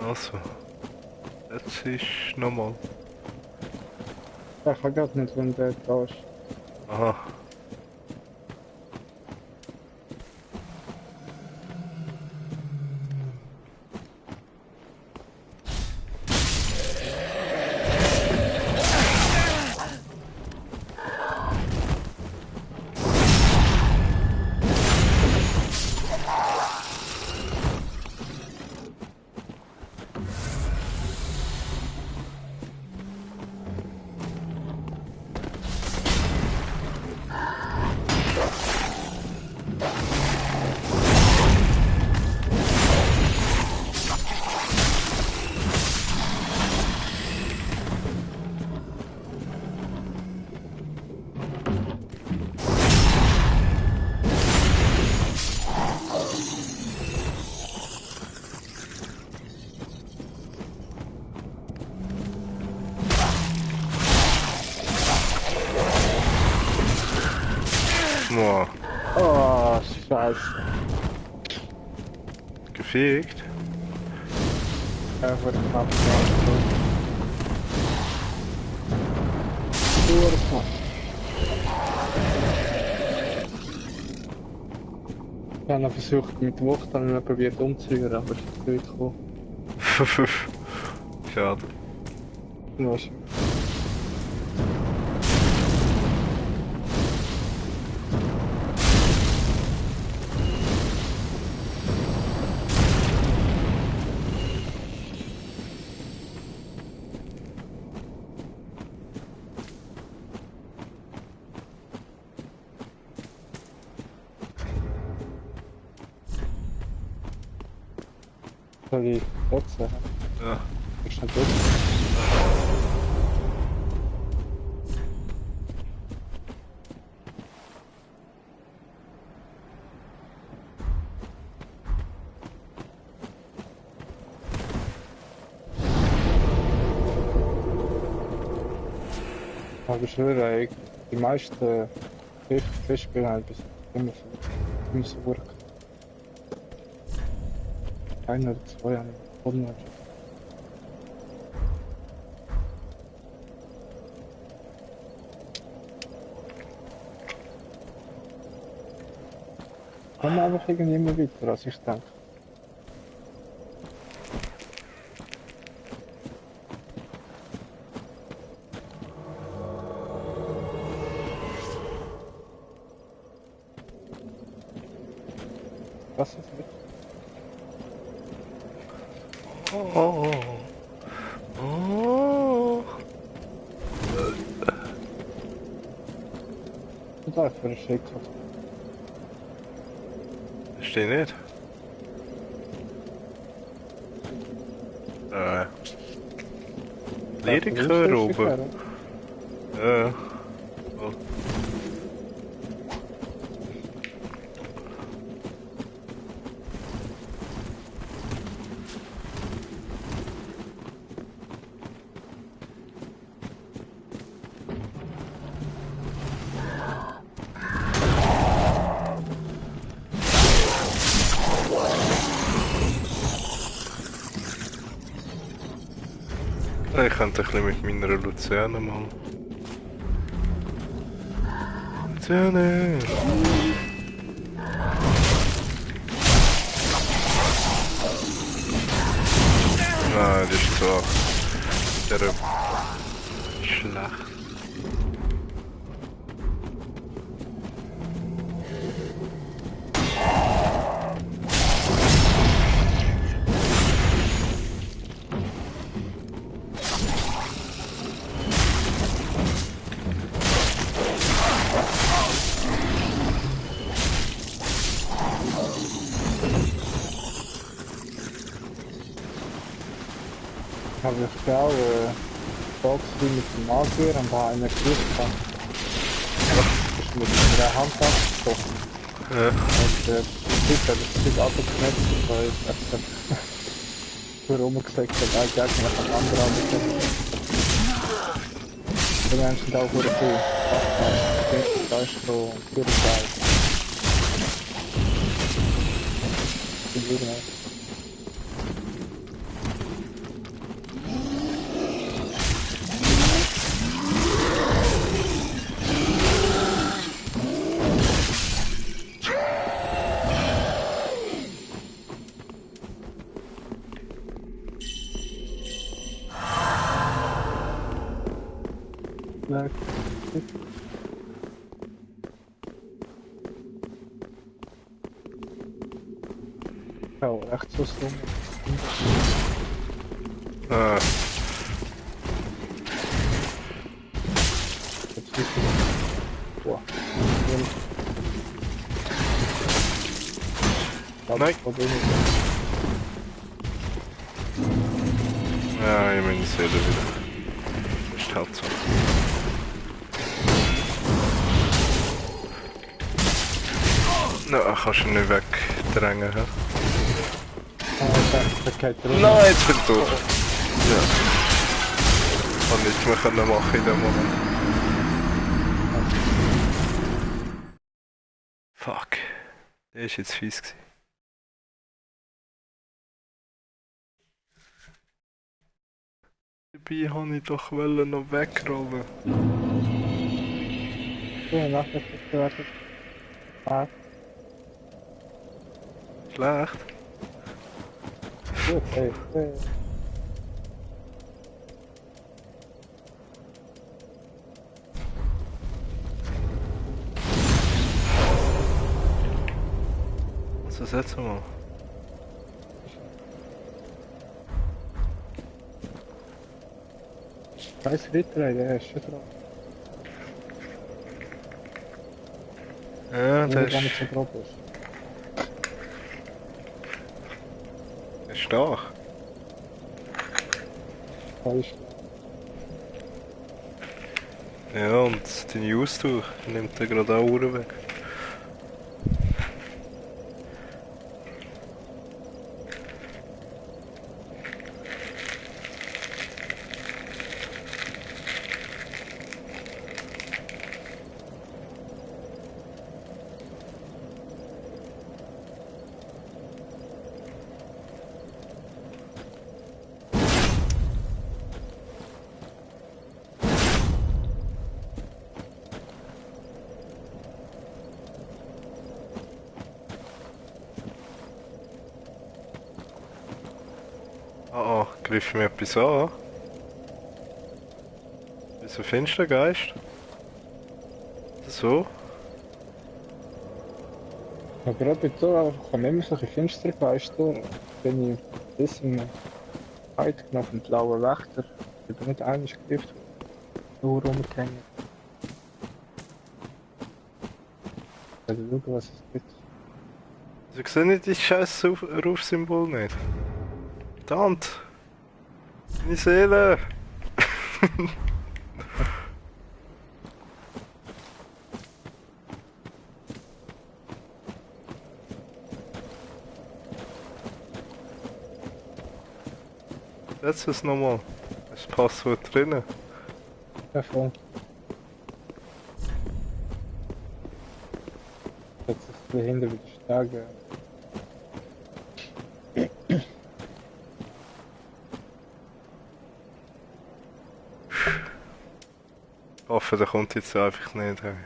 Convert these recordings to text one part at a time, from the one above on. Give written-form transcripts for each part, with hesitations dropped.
Also, jetzt ist nochmal. Ich kann gerade nicht, wenn der da ist. Aha. Boah, Oh, scheiße. gefegt. Er wurde knapp gemacht. Wurde knapp. Ich habe noch versucht, mit Wucht dann noch probiert umzurühren, aber es ist nicht gekommen. Schade. Ja, ist- Soll ich trotzdem? Ja. Ist nicht gut. Aber ich schwöre, die meisten Fischspiele haben bis immer so gut. Ein oder zwei haben gewonnen. Kommen einfach irgendwie immer weiter, als ich denke. Was ist mit? Oh. Oh. Und da für ein Schick. Verstehe nicht. Lirikör oben. Ja. Oh. Ich könnte ein bisschen mit meiner Luzerne mal. Luzerne! Nein, das ist so. Der schlecht. Habe ich auch Box mit dem Magier und da einen Griff ist mit der Hand abgestochen. Ja. Und der Typ hat das Stück abgeknipst, weil es rumgesagt, der Gegner nach dem anderen angekommen. Die Menschen sind auch wieder viel. Da ist so Führerschein. Die Würmer. Black. Oh, echt so stom. Ah, Jetzt ist boah. Nein. Problem. ja, ich meine Seele wieder. Das ist halt so. Na, kannst du nicht wegdrängen, hä? Der geht runter. Nein, jetzt bin ich tot. Ja. Kann nichts mehr können machen in dem Moment. Fuck. Der ist jetzt fies gewesen. Dabei wollte ich doch noch wegrollen. Ja, nachher werden. Ah, Schlecht. gut, hey. Was ist jetzt mal? Scheiß Ritter, der ist schon drauf. Ja, der gar nicht ist, so grob ist. der ist stark. Da ist Ja, und deine Ausdauer nimmt er gerade auch Uhren weg. Oh, griff mir etwas an. Wieso findest du den Geist? So? aber gerade so, ich komme immer solche Finstergeister, wenn ich das im Fight genommen vom blauen Wächter, ich bin nicht einig gegriffen, nur rumgehängt. Also schauen, was es gibt. Sie sehen nicht die scheiß Rufsymbol nicht. Verdammt! Meine Seele! Setz es nochmal. Das Passwort drinnen. Ja, voll. Jetzt ist es dahinter wieder stärker. Ich hoffe, der kommt jetzt einfach nicht rein.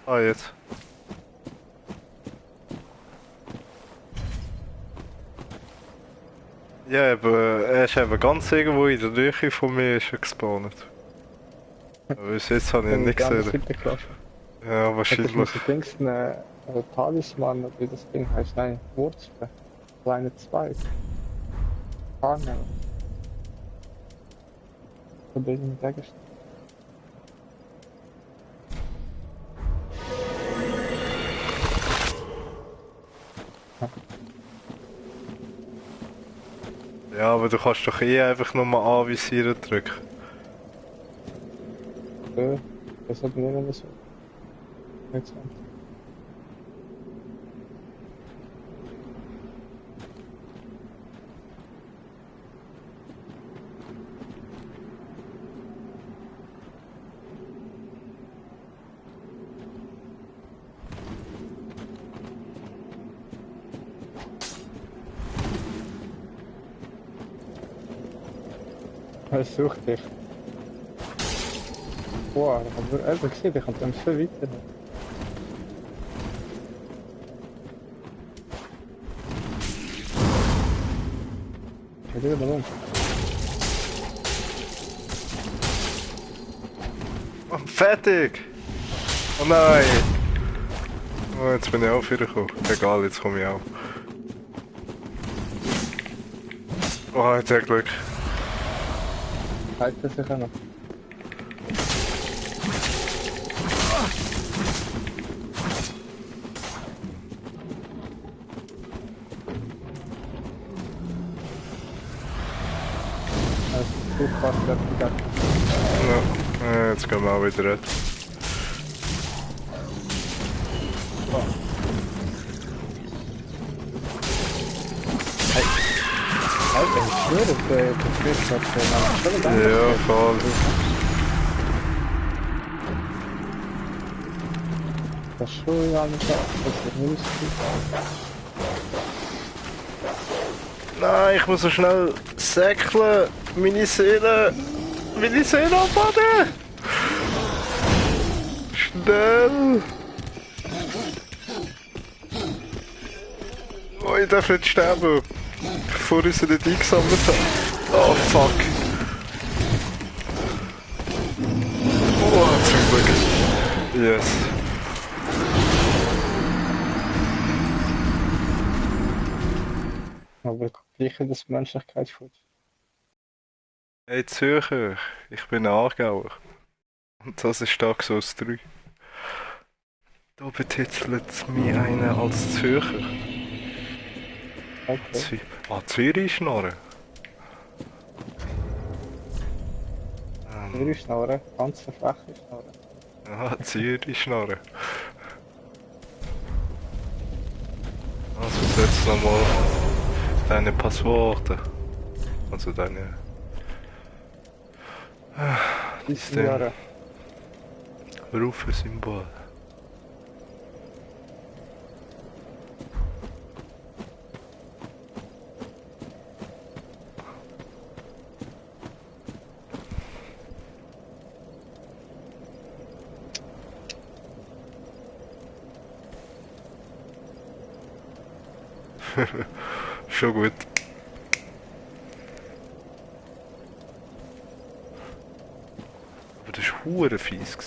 Ah, jetzt. Ja, aber er ist eben ganz irgendwo in der Nähe von mir ist er gespawnt. Aber bis jetzt habe ich ihn nicht gesehen. Ja, Das wahrscheinlich. muss ich denken, Talisman, wie das Ding heißt, nein, Wurzel. Kleine 2. Partner. Verbindung Gegenstand. Ja, aber du kannst doch eh einfach nur mal anvisieren drücken. Das hat mir immer so. Nicht so. Es sucht dich. Boah, ich hab nur einfach gesehen, ich hab dann viel weiter. Ich will wieder rum. Oh, fertig! Oh nein! Oh, jetzt bin ich auch wieder gekommen. Egal, jetzt komme ich auch. Oh, jetzt hat Glück. Halt das sicher noch. Das ist gut fast gegangen. Ja, jetzt gehen wir auch wieder rein. Alter, ich schwöre, das Fisch hat schon gegangen. Ja, voll. Das ist schon ja nicht so. Das ist nicht so. Nein, ich muss so schnell säckeln. Meine Seele abbauen. Schnell. Oh, ich darf nicht sterben. Bevor ich sie nicht eingesammelt habe. Oh, fuck. Oh, zum Glück. Yes. Aber gleich das Menschlichkeit fühlt. Hey Zürcher, ich bin Aargauer. Und das ist Dark Souls 3. Da betitelt mich einer als Zürcher. Okay. Zürich schnarren. Zürich schnarren, ganz freche schnarren. Zürich schnarren. Also setz nochmal deine Passworte. Also deine... Jahre. Rufesymbol. Schon gut. Aber das war hure fies.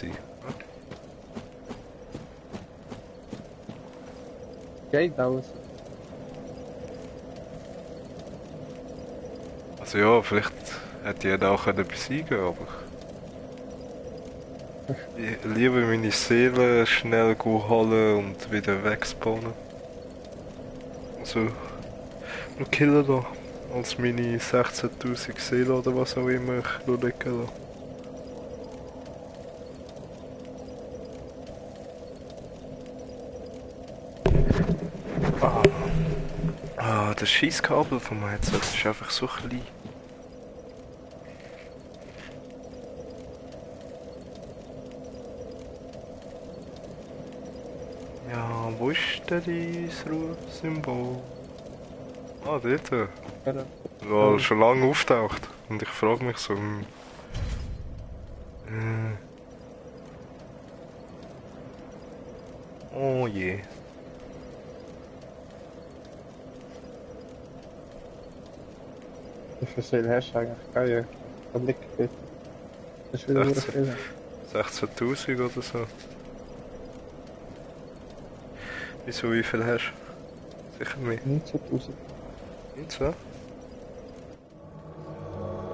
Geht aus. Also ja, vielleicht hätte ich auch besiegen können, aber... Ich liebe meine Seele schnell holen und wieder wegspawnen. Also... noch killen lassen, als meine 16.000 Seelen oder was auch immer ich noch liegen lasse. Das Scheisskabel von meinem Headset ist einfach so klein. Ja, wo ist denn dieses Rufsymbol? Ah, dort. Weil schon lange auftaucht. Und ich frage mich so... Oh je. Wie viel Seele hast du eigentlich? Geil, da liegt bitte. Das ist wieder sehr viel. 16.000 oder so. Wieso, wie viel hast du? Sicher mehr. 19.000. Nicht so?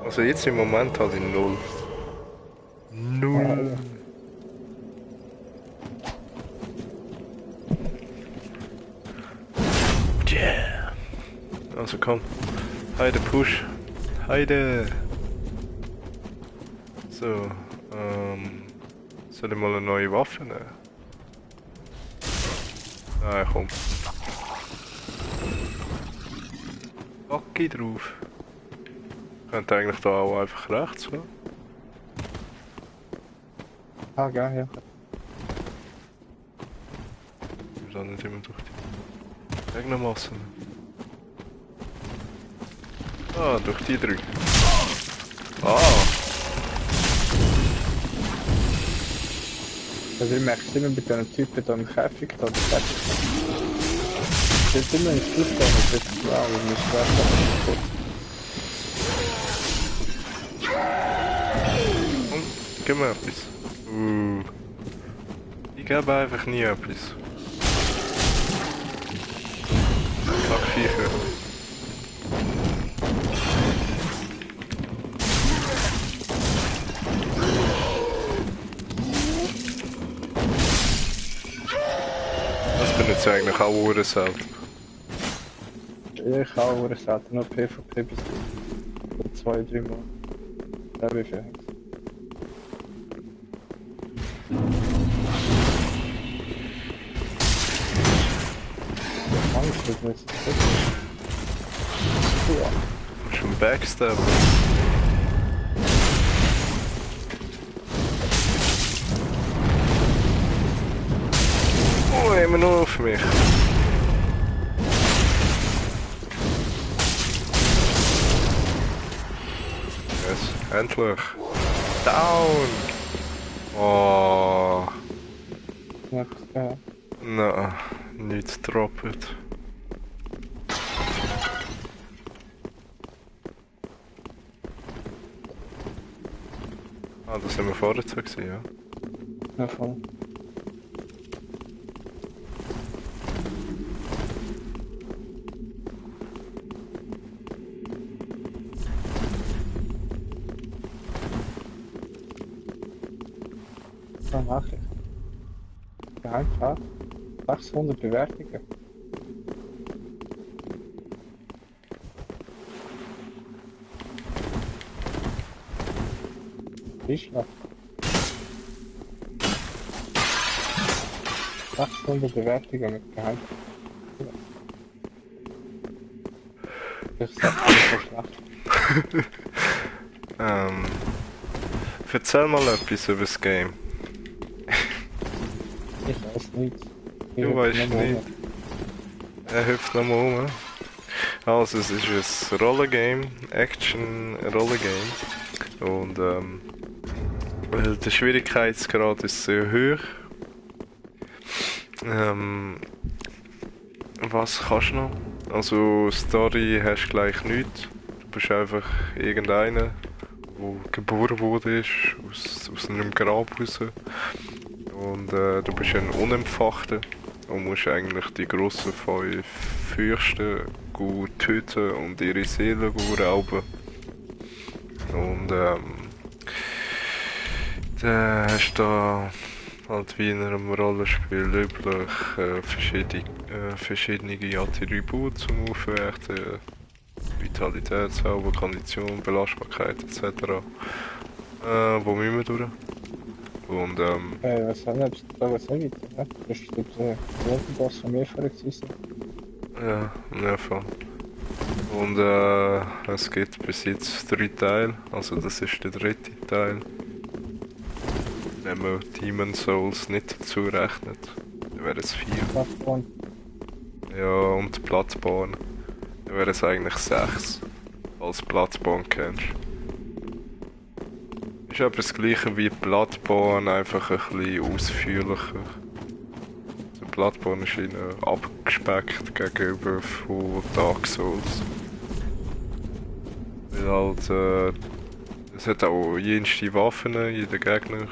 Also jetzt im Moment habe ich 0. 0. Yeah. Also komm. Heide Push. Heide. So, soll ich mal eine neue Waffe nehmen? Nein, komm. Backi drauf. Könnte eigentlich da auch einfach rechts gehen. Ah, geil, ja. Wir sind nicht immer durch die Gegnermassen. Ah, durch die drei. Ah! Also ich merke es immer bei diesen Typen da im Käfig, da der Käfig. Ich will immer ins Fuß gehen, das wird klar, weil mir schwer Und, gib mir etwas. Ich gebe einfach nie etwas. Kack Viecher. Das benutze ich eigentlich auch sehr selten. Ich auch, oder selten noch PvP bis 2-3 Mal. Ja, wie viel? Angst, dass wir jetzt nicht. Ja. Schon Backstab. Oh, immer nur auf mich. Yes, endlich. Down! Oh, Ja, ja. nein, nicht droppet. Ah, das haben wir vorher gesehen, ja. Ja, voll. Eine Nachricht. Geheimfahrt. 600 Bewertungen. Ist noch. 600 Bewertungen mit Geheimfahrt. Das ist nicht so schlecht. Erzähl mal etwas über das Game. Ich weiß nichts. Du weißt nicht. Er hüpft nochmal rum. Also, es ist ein Rollengame, Action-Rollengame. Und der Schwierigkeitsgrad ist sehr hoch. Was kannst du noch? Also, Story hast du gleich nichts. Du bist einfach irgendeiner, der geboren wurde aus einem Grab raus. Und du bist ein Unempfachter und musst eigentlich die grossen 5 Fürsten gut töten und ihre Seelen gut rauben. Und dann hast du da halt wie in einem Rollenspiel üblich verschiedene Attribute zum Aufwerten. Vitalitätszauber, Kondition, Belastbarkeit etc. Wo müssen wir durch? Und Was haben wir jetzt da was ergibt? Das ist der Boss von mir vorher gewesen. ja, voll. Und es gibt bis jetzt 3 Teile, also das ist der 3. Teil. Wenn man Demon Souls nicht dazu rechnet, dann wäre es 4. Plattform. Ja, und Bloodborne, dann wäre es eigentlich 6, falls Bloodborne kennst. Ist aber das gleiche wie Bloodborne, einfach ein bisschen ausführlicher. Also Bloodborne ist ihnen abgespeckt gegenüber von Dark Souls. Weil halt, es hat auch jenste Waffen, jeder Gegner.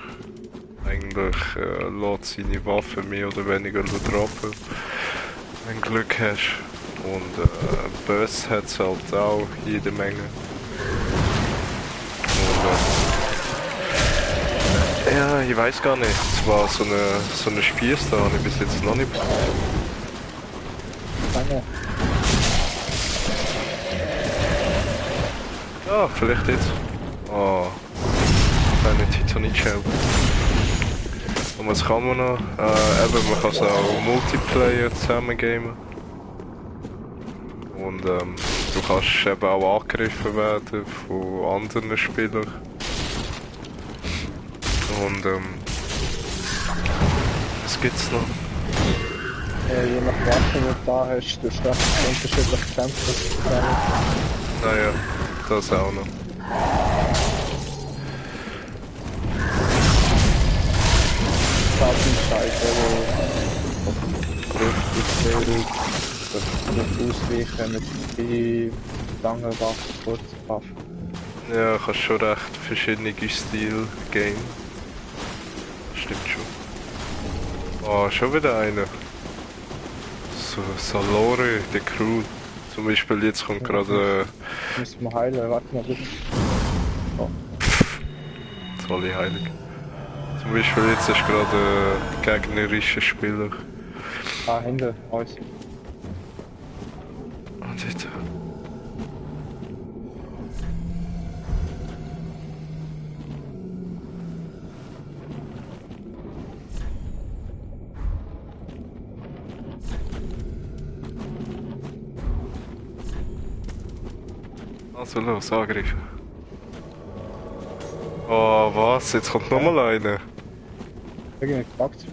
Eigentlich lässt seine Waffen mehr oder weniger droppen, wenn du Glück hast. Und Boss hat es halt auch jede Menge. Und ja, ich weiß gar nicht. Zwar so eine Spieß da habe ich bis jetzt noch nicht. Keine. Ja, vielleicht jetzt. Oh. Eine Titanit-Shell. Und was kann man noch? Eben, man kann es auch Multiplayer zusammen gamen. Und du kannst eben auch angegriffen werden von anderen Spielern. Und was gibt's noch? Je nach Waffe, die du da hast, du startest unterschiedlich kämpfen. Naja, das auch noch. Waffenscheiße, richtig schwierig. Das Ausweichen mit viel langen Waffen, kurzen Waffen. Ja, kannst schon recht verschiedene Stile gamen. Stimmt schon. Oh, schon wieder einer. So, Salore, der Crew. Zum Beispiel jetzt kommt gerade... Müssen wir heilen, warte mal bitte. Oh. Tolle Heilig. Zum Beispiel jetzt ist gerade gegnerischer Spieler. Ah, hinter uns. Und jetzt... Also los, angreifen. Oh, was? Jetzt kommt nochmal einer. Irgendwie gepackt.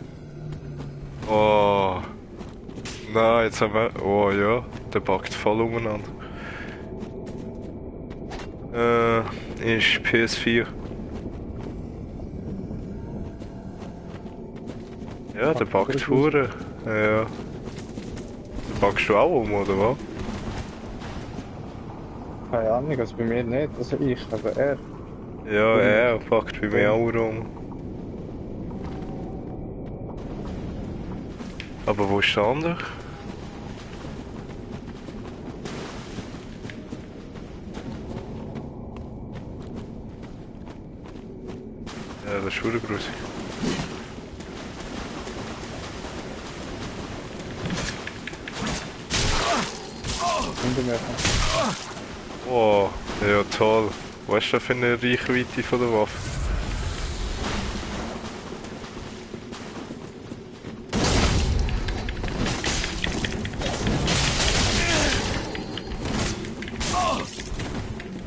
Oh. Nein, jetzt haben wir... Oh ja, der packt voll umeinander. Ist PS4. Ja, der packt Hure. Ja. Den packst du auch oder was? Keine Ahnung, also bei mir nicht, also ich, aber er. Ja, er packt bei mir auch rum. Aber wo ist der andere? Ja, das ist schon grusig. Hinter mir. Oh, ja toll. Was ist das für eine Reichweite von der Waffe?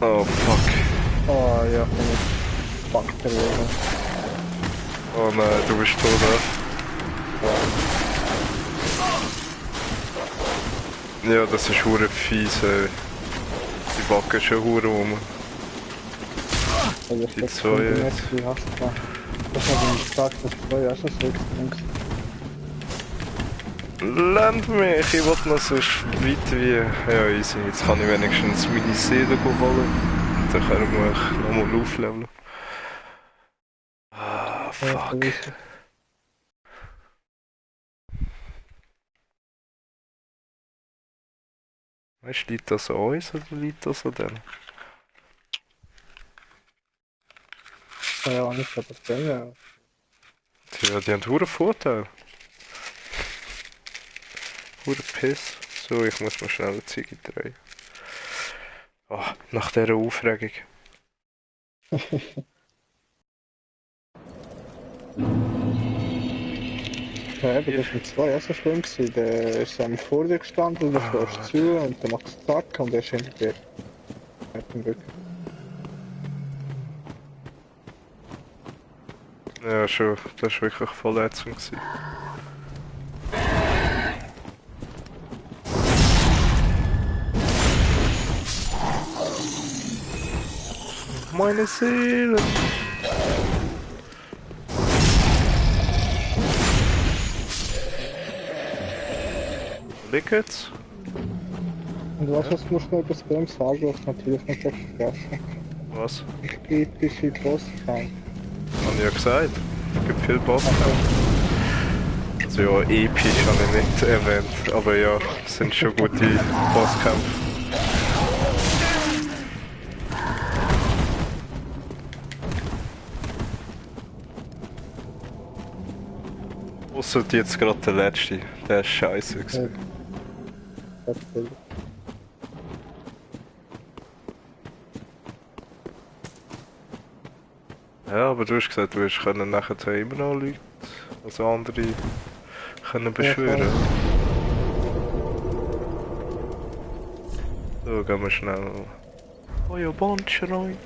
Oh fuck. Oh ja, komm ich. Fuck der Wege. Oh nein, du bist tot, ja? Ja, das ist hure fies, ey. Die backen schon hure rum. Also ich Die glaube, zwei du jetzt. nicht viel hast du. Das habe ich gesagt, dass du ja schon so extrem. Lernt mich, ich will noch so weit wie... Ja, easy. Jetzt kann ich wenigstens meine Seele holen. Und dann können wir nochmal aufleveln. Ah, fuck. Weißt du, liegt das an uns oder liegt das an denen? Ja, nicht aber denen. Ja, die haben hure Vorteil. Hure Piss. So, ich muss mal schnell eine Ziege drehen. Oh, nach dieser Aufregung. Ja, eben, das mit zwei auch so schlimm gewesen. Der ist einem vor dir gestanden, du fährst zu und dann macht es zack und er ist hinter dir. Mit dem Rücken. Ja, schon. Das war wirklich verletzend gewesen. Meine Seele! Liegt's? Und was musst du noch etwas beim sagen, was natürlich nicht vergessen. Was? Epische Bosskämpfe. Hab ich ja gesagt. Es gibt viel Boss. Also ja, episch habe ich nicht erwähnt, aber ja, es sind schon gute Bosskämpfe. Ausser jetzt gerade der letzte, der ist scheiße gewesen. Natürlich. Ja, aber du hast gesagt, du hast können nachher immer noch Leute, also andere, können beschwören. So, gehen wir schnell. Oh ja, Bonsch rein.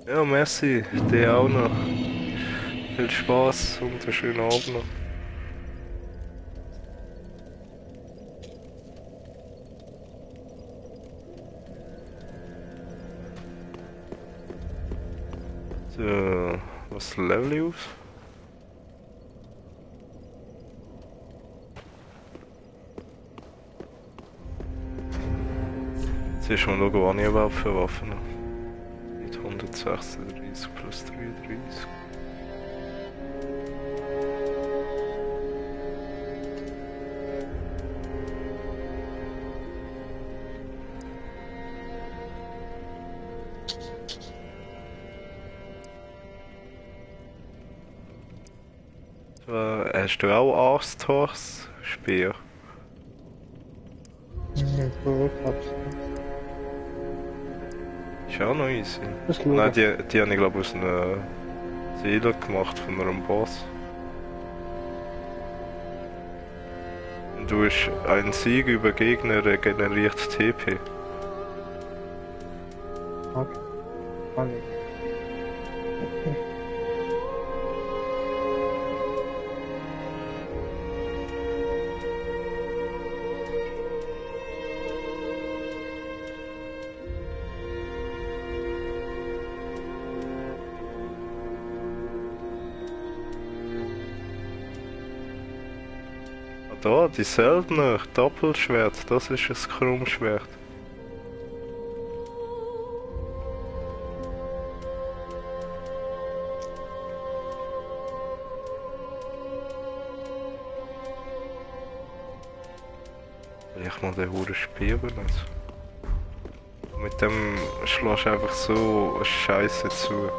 Ja, merci, dir auch noch. Viel Spaß und einen schönen Abend noch. So, was level ich aus? Jetzt ist mal schauen, was ich überhaupt für Waffen habe. Mit 136 plus 33. Hast du auch Arstors Speer? Gut, hab's. Ist auch noch easy. Das schauen. Nein, die habe ich glaube aus einer Seele gemacht von einem Boss. Und du hast ein Sieg über Gegner regeneriert TP. Okay. Kann ich. Da, die Söldner, Doppelschwert, das ist ein Krummschwert. Ich mal den Huren Speer benutzen. Mit dem schlägst du einfach so eine Scheiße zu.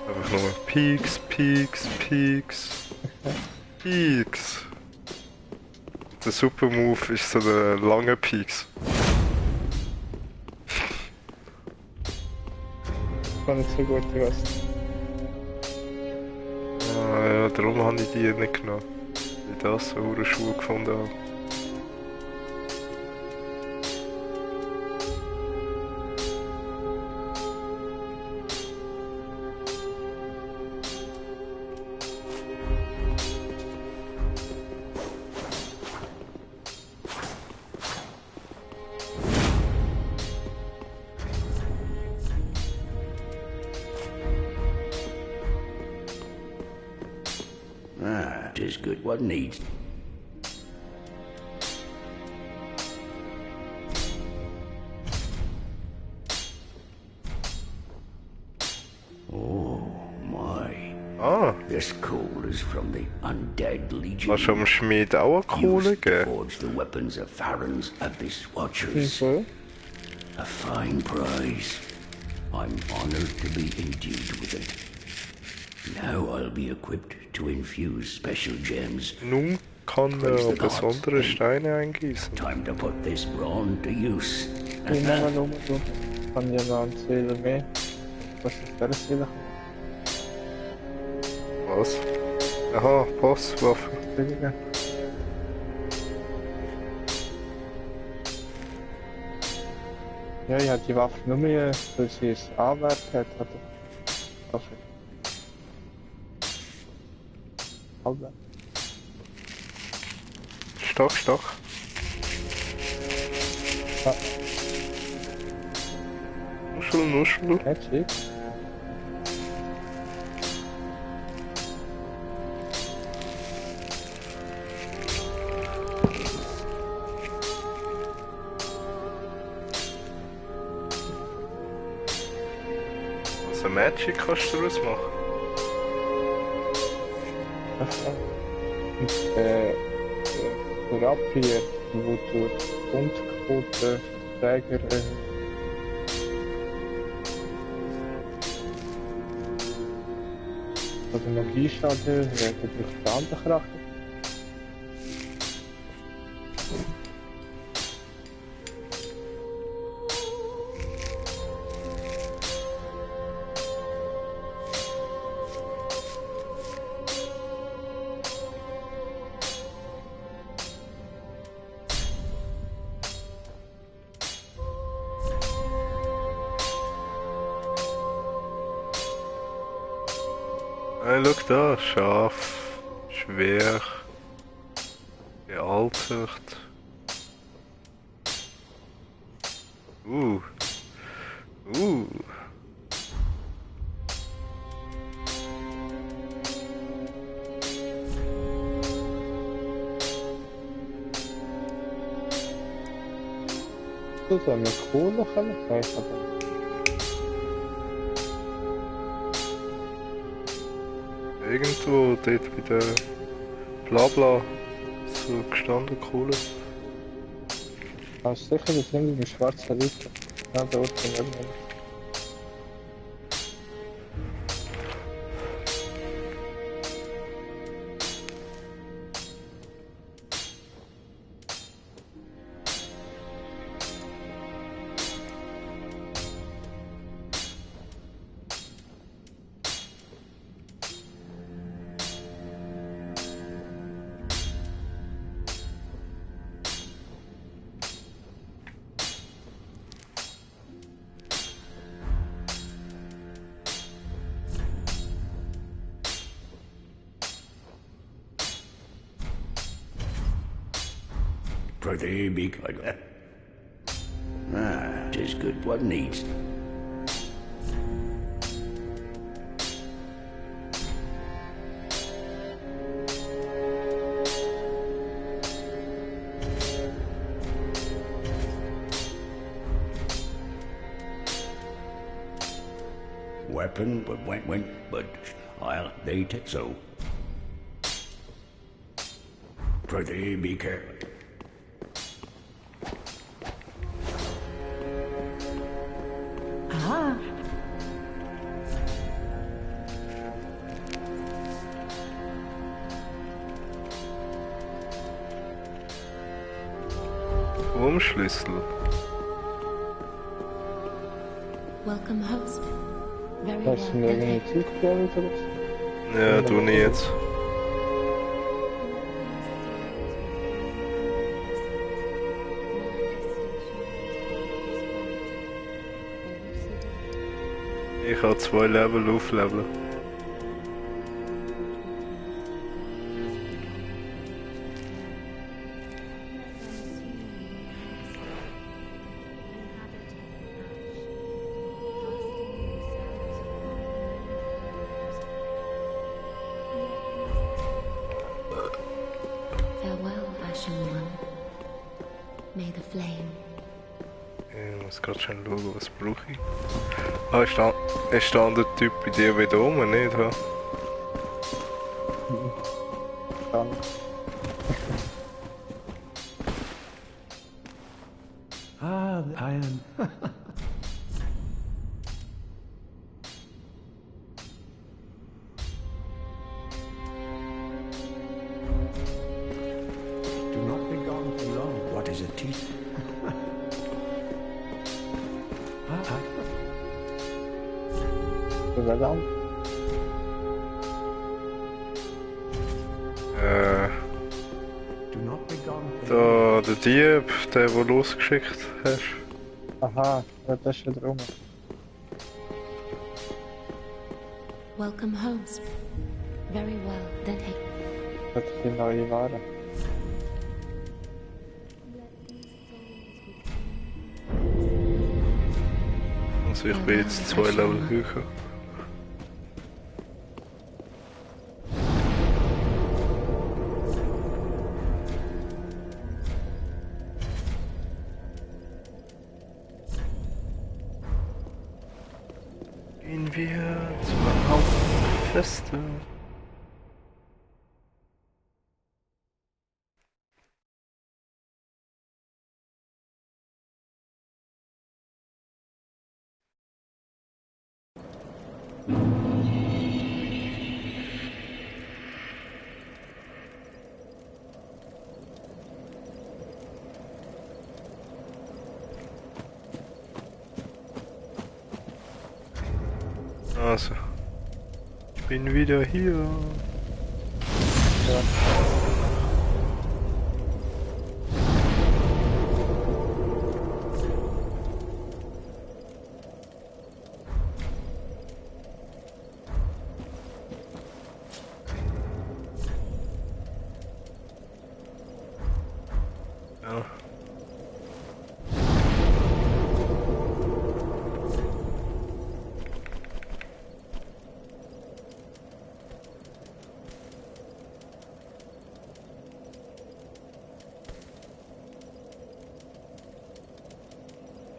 Einfach nur Peaks, Peaks, Peaks. Peaks. Der Super Move ist so der lange Peaks. War nicht so gut, ich weiß. Ah ja, darum habe ich die nicht genommen. Weil ich das so eine Schuhe gefunden habe. Ah, 'tis good what needs. Oh my. Ah, This coal is from the undead legion. hast du am Schmied auch eine Kohle Used to gegeben? forge the weapons of Farron's Abyss Watchers. So? A fine prize. I'm honored to be endued with it. Now I'll be equipped to infuse special gems. Nun kann er besondere Steine eingießen. Time to put this brawn to use. Ich nehme mal um. Kann ja noch einen Zähler mehr. Was ist der Zähler? Was? Aha, Bosswaffe. Weniger. Ja, ich habe die Waffe nur mehr, weil sie es A-Wert hat. Waffe. Halbwert. Stock, Stock. Ja, Nuschel, Nuschel. Magic. So Magic kannst du daraus machen. Und der Rapier, wo du Grundquote Träger oder Magieschaden durch Brandkraft. Hey, schau da, scharf, schwer, gealtert. Uh. Das ist eine coole Qualität, aber Irgendwo dort bei der Blabla so gestanden, Kohle. hast du sicher, das nimmt mit schwarzen Leuten. Ja, dort sind wir nicht. Pretty big. Ah, 'tis good what needs. Weapon, but but I'll they take so. Pretty be careful. Wurmschlüssel. Welcome, host. Very Hast du well. mir irgendwie zugestellt oder so? Ja, du nicht jetzt. Ich habe 2 Level aufleveln. Farewell, Ashen One. May the flame. Ich muss gerade schon schauen, was brauche ich. Ah, ist der andere Typ bei dir wieder oben, nicht? Ja? Dann Ah, the iron. Do not be gone for long. What is a teeth? oder dann. Do not be gone for long. Der Dieb, der losgeschickt hast. Aha, ja, das ist wieder rum. Welcome, host. Very well. Then hey. Das ist die neue Ware. Also ich bin jetzt 2 Level höher. Gehen wir zur Hauptfeste. Also, ich bin wieder hier. Ja. Ja.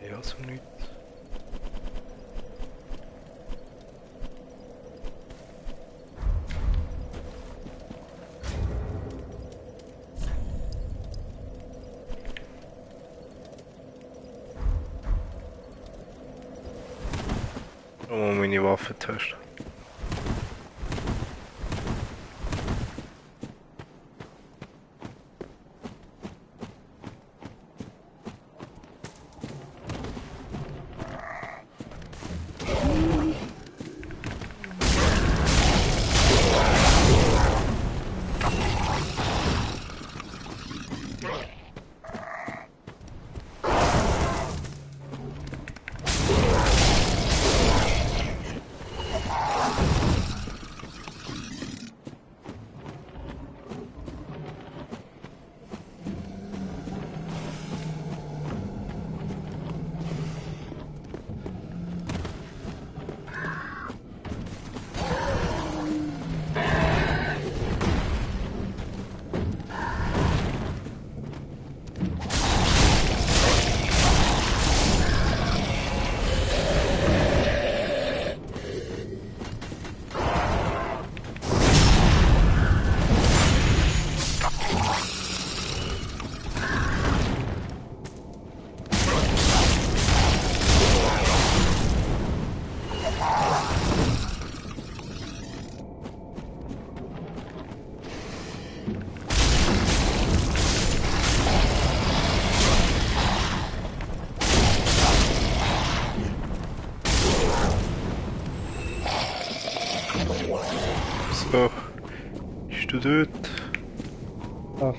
Ja, so nichts. Oh, meine Waffe testen. So, bist du dort? Ach.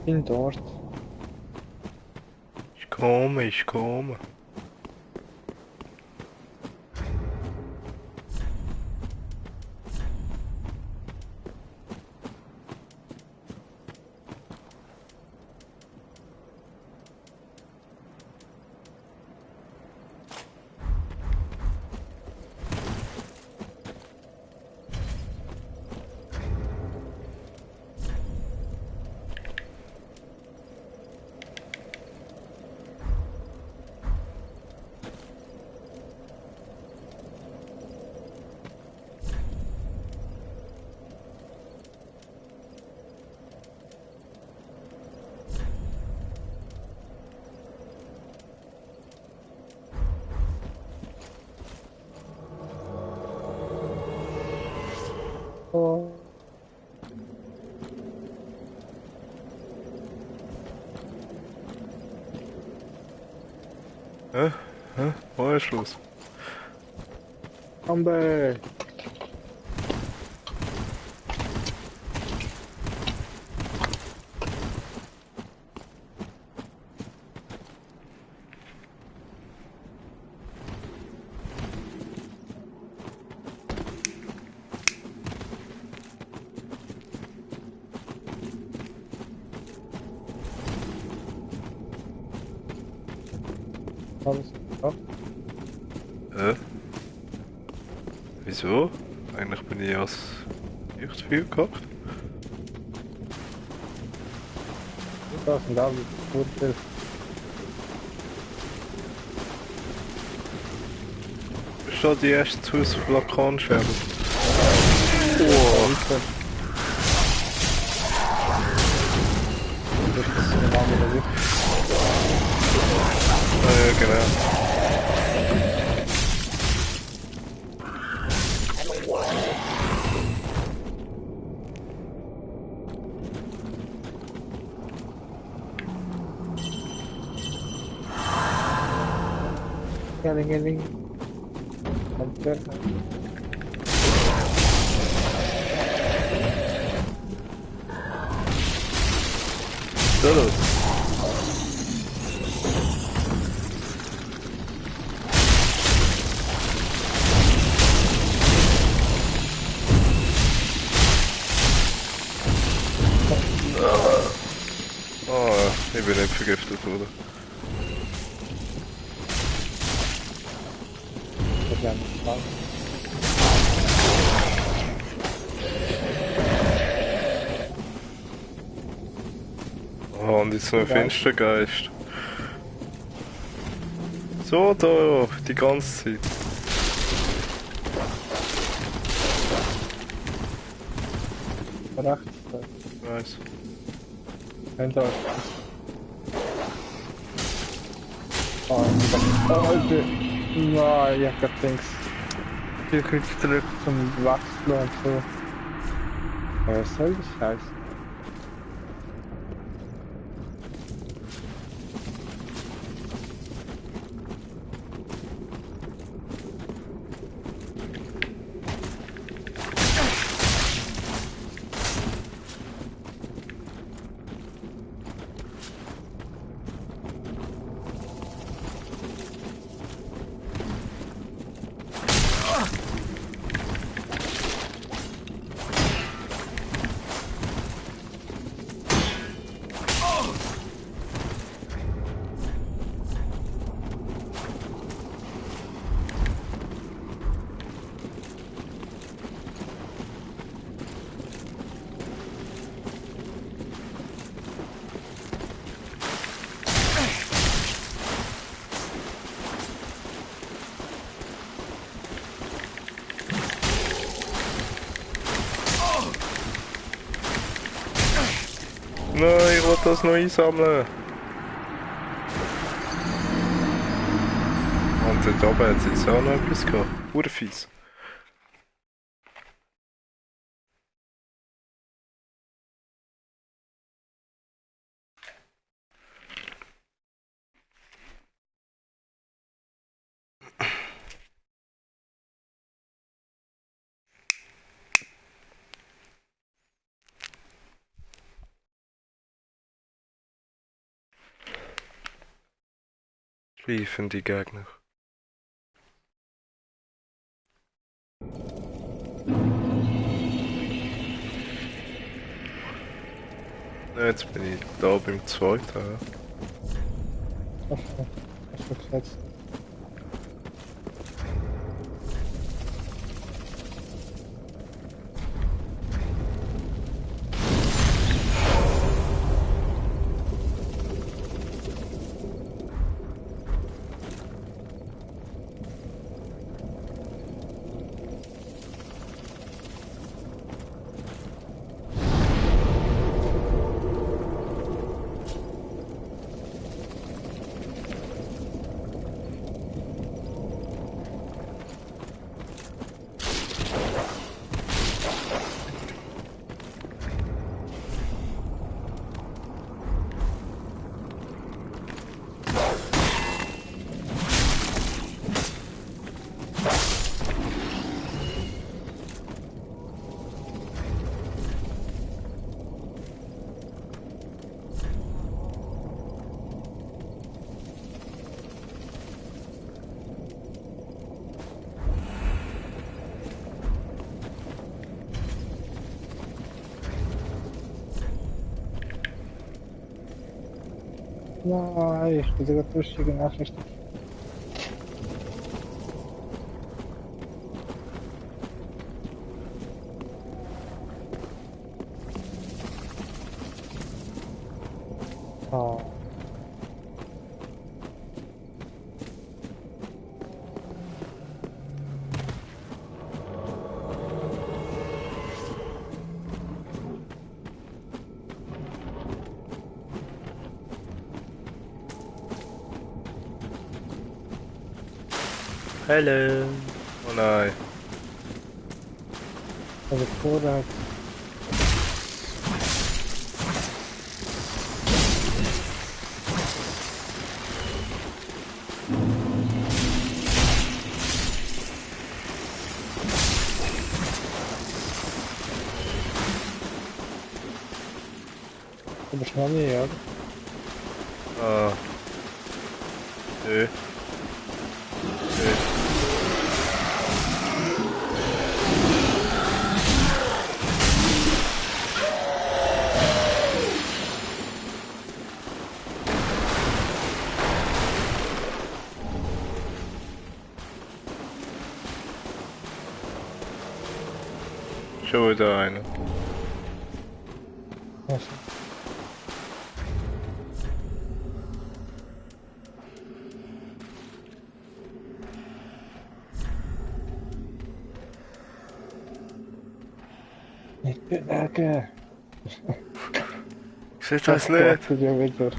Bin dort. Ich komme, ich komme. Oh. Hä? Hä? Wo ist los? Come back. Alles klar. Wieso? Eigentlich bin ich als nicht zu viel gehabt. Das sind alle Vorteile. schon die erste Haus auf Vulkanscherben. Oh. Das ist ein anderer Licht. Ja, genau. Geling. Hampir. Terus. Oh, ich bin nicht vergiftet worden. Oh, und jetzt noch ein Finstergeist. So, da, die ganze Zeit. Rechts. Nice. Hinter euch. Oh, Alter. Nein, ich hab grad Dings. Ich krieg zurück zum Wechseln und so. Aber was soll das heißen? Nein, ich will das noch einsammeln. Und dort oben hat es jetzt auch noch etwas gehabt. Urfies. Riefen die Gegner. Ja, jetzt bin ich da beim zweiten. Ja. Hast du gesetzt? Nein, ich bin sogar lustige Nachrichten. Oh. Hallo. Oh nein. Also vorher. Aber schnell nicht, oder? Ah. Nö. Nö. Schon wieder eine. Also. Nicht bewegen. Sieht das nicht? Geht ja wieder.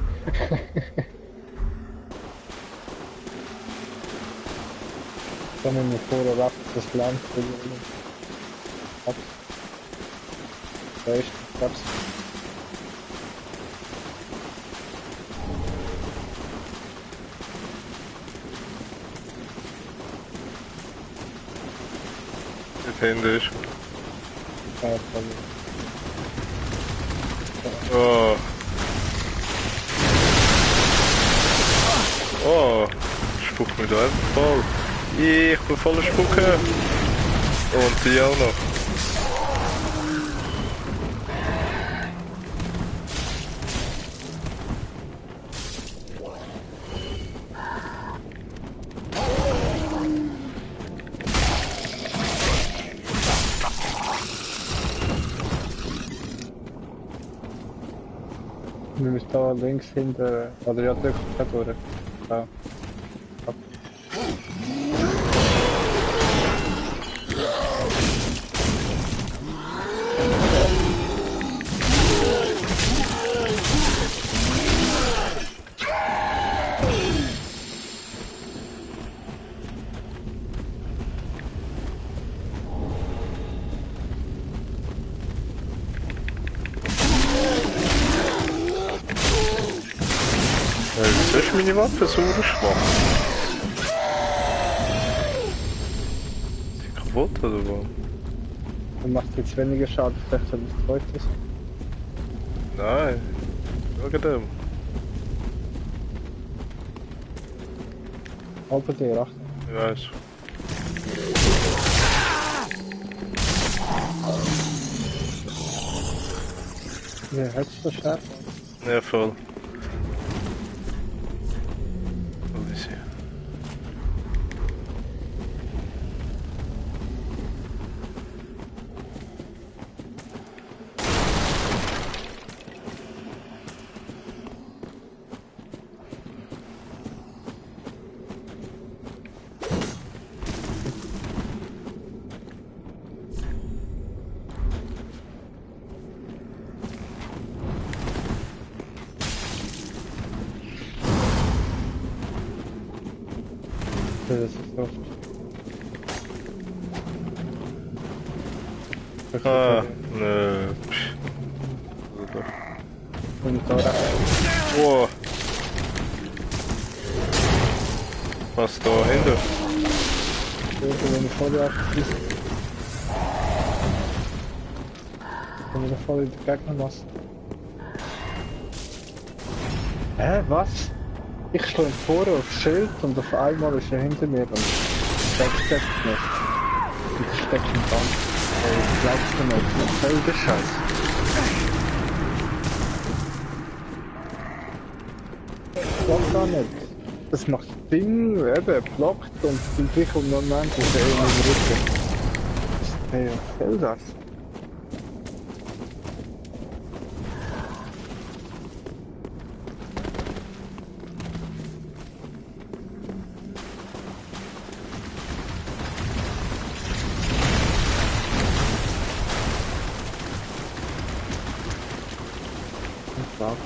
Dann müssen wir vorher rechts das Land verlieren. Da ist das. Nicht händisch. Ja, Oh. Oh. Spuckt mir da einfach voll. Ich bin voller Spucke. Und die auch noch. wir müssen da links hinter. Oder ja, drück da durch. Da. Ab. Wieso ist meine Waffe so schwach? Ist sie kaputt oder was? Dann macht jetzt weniger Schaden, vielleicht hat es zweites. Nein. Schau dem. Aber der, Achtung. Ich weiß. Wer hat es so scharf? Ja, voll. Wo ist sie? Das ist so. Ah, nö. Und da rechts. Wow. Was da hinter? Wenn ich voll abschieße. Wenn ich voll in den Gegner lasse. Hä, was? Ich stehe vorne auf Schild und auf einmal ist er hinter mir und steckt mich. Und ich stecke im Band. Ich glaub's mir nicht, das ist voll der Scheiß. Ich glaub gar nicht. Das macht Ding, eben, blockt und im gleichen Moment ist er in meinem Rücken. Hey, was soll das? Wow.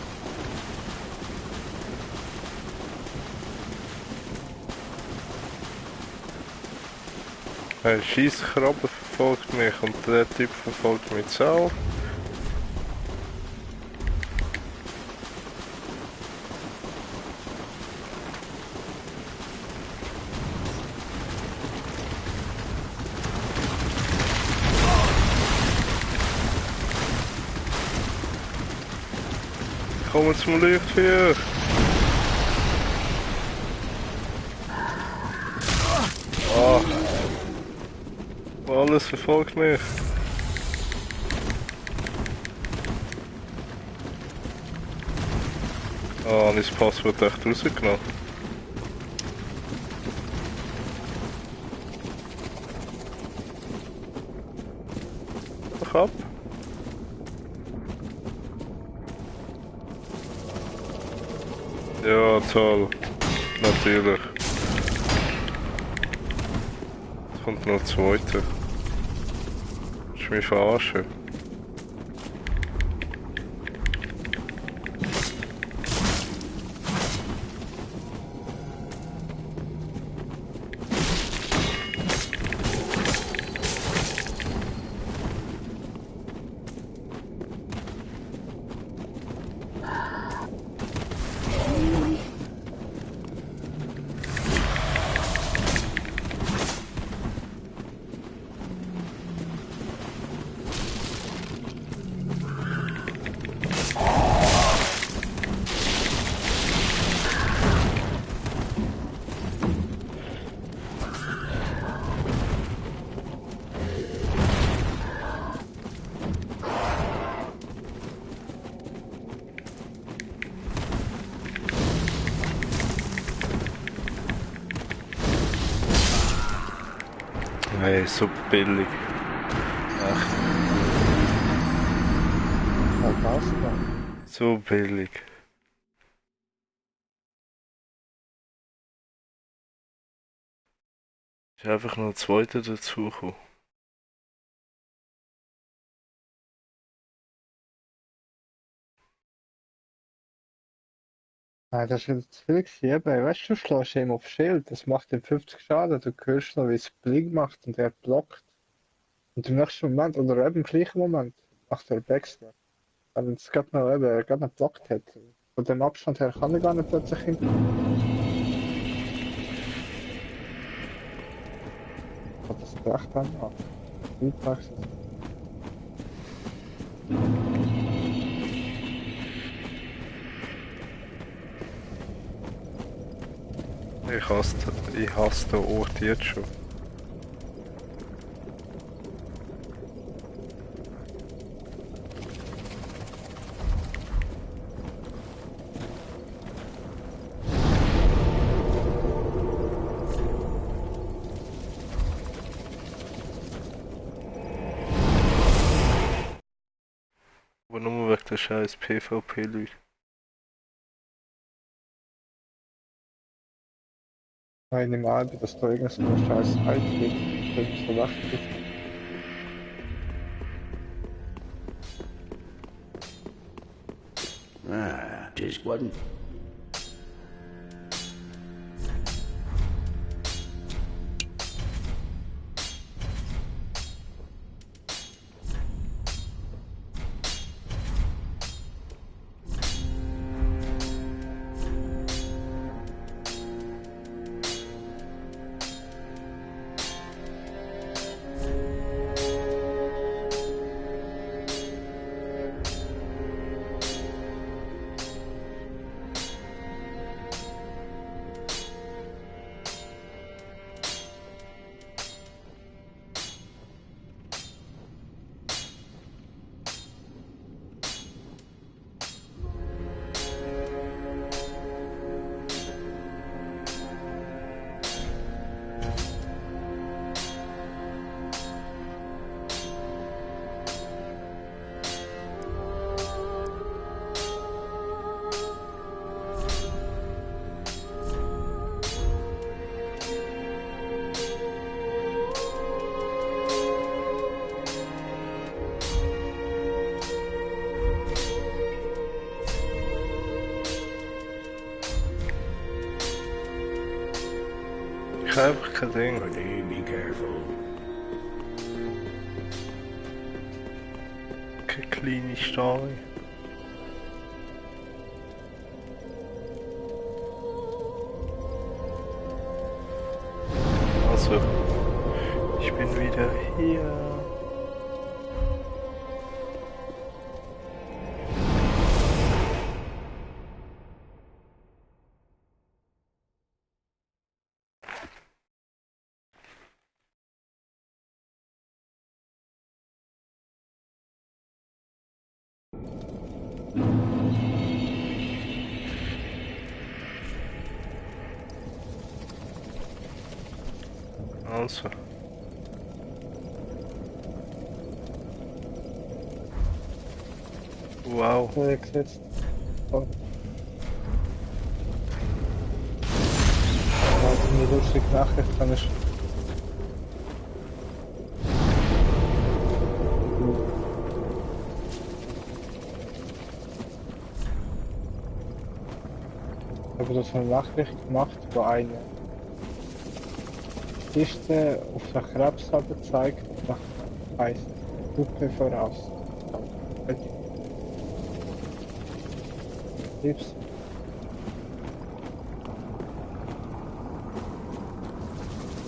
Ein Scheisskrabbe verfolgt mich und der Typ verfolgt mich auch. Kommen zum Lichtfeuer! Ah! Alles verfolgt mich! Ah, mein Passwort echt rausgenommen. Doch ab! Ja, toll. Natürlich. Es kommt noch ein zweiter. Willst du mich verarschen? Hey, so billig. Echt, Was war's denn? so billig. Ist einfach noch ein zweiter dazugekommen. Nein, das ist jetzt zu viel gewesen. Eben, weißt du, du schlägst ihm auf Schild, das macht ihm 50 Schaden, du hörst noch, wie es Bling macht und er blockt. Und im nächsten Moment, oder eben im gleichen Moment, macht er Backstab. Wenn es gerade noch, eben, gerade noch geblockt hat. Von dem Abstand her kann er gar nicht plötzlich hinten. Hat das recht an? Ja. Feedbacks. Ich hasse den Ort jetzt schon. Aber nur wegen der scheiß PvP-Leute. Ich nehme an, dass da irgend so eine scheiß Zeit gibt, irgend so Wacht gibt. Ah, 'tis one. Ich habe einfach kein Ding. Rodney, be careful. kleine Steine. Also, ich bin wieder hier. Also. Wow. Gesetzt. Oh. Also eine lustige Nachricht kann ich. Ich habe das eine Nachricht gemacht, wo eine Liste auf der Krebshabe zeigt, nach heißt Gruppe voraus. Tipps.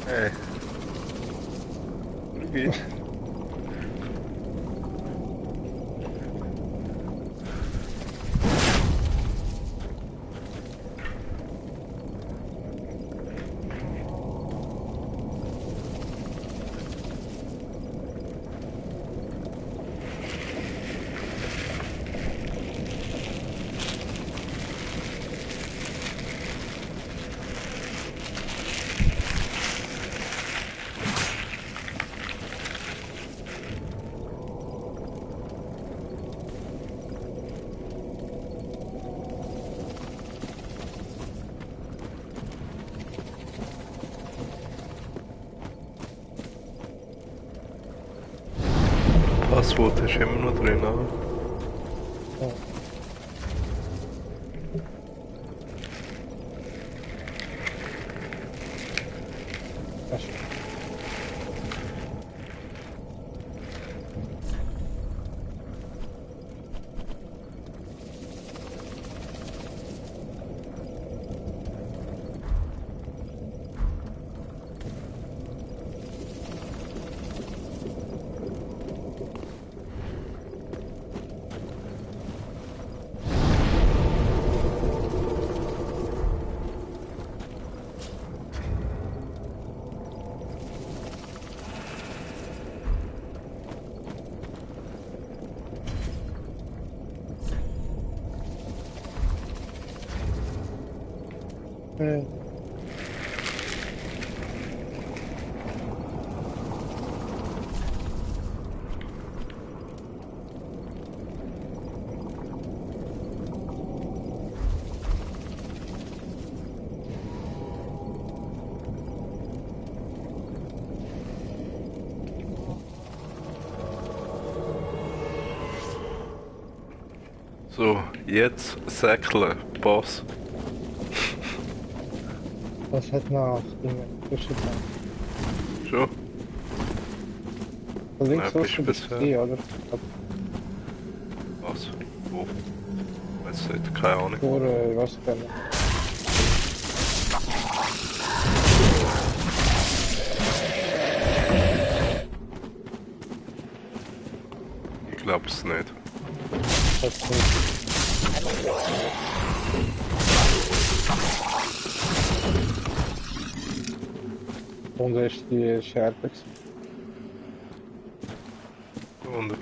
Hey. Wie? Passwort ist immer noch drin, oder? Ja. Das ist So, jetzt säckeln, Boss. das hat nach Dinge zwischen Schon? links Nein, aus bist bist bisher. du oder? Was? Wo? Weiß nicht, keine Ahnung. Vor was kann Ich glaub's nicht. das nicht. Und ist die Scherbe. Und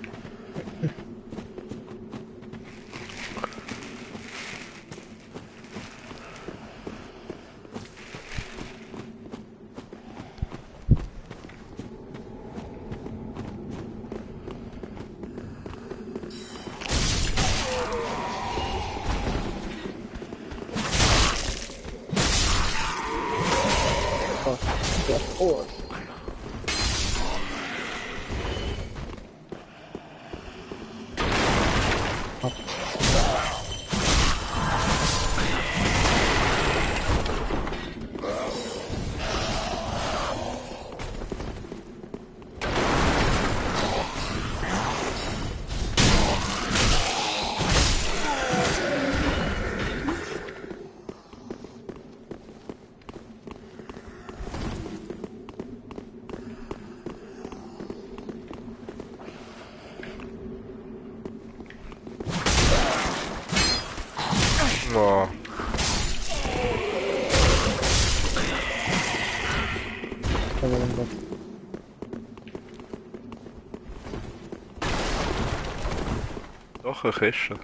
Ja, oh. Oh. Doch, een kistje.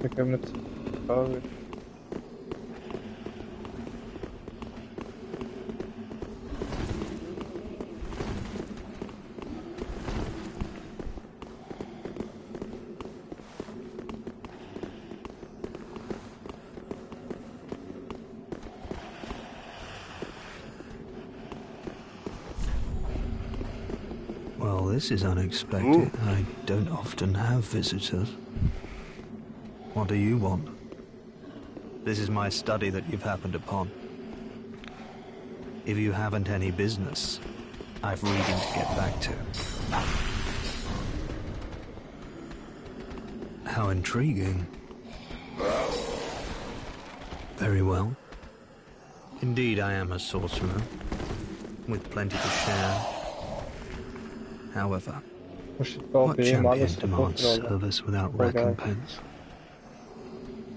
Ik heb het. Oh, weer. Well, this is unexpected. I don't often have visitors. What do you want? This is my study that you've happened upon. If you haven't any business, I've reading to get back to. How intriguing. Very well. Indeed, I am a sorcerer, with plenty to share. However, what champion demands service without recompense?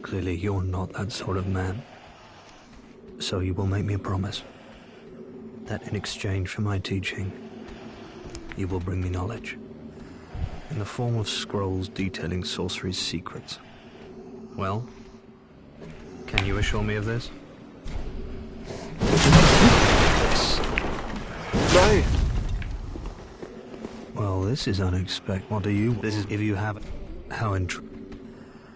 Clearly, you're not that sort of man. So you will make me a promise that in exchange for my teaching, you will bring me knowledge in the form of scrolls detailing sorcery's secrets. Well, can you assure me of this? Nee. Well, this is unexpected. What do you... This is if you have... How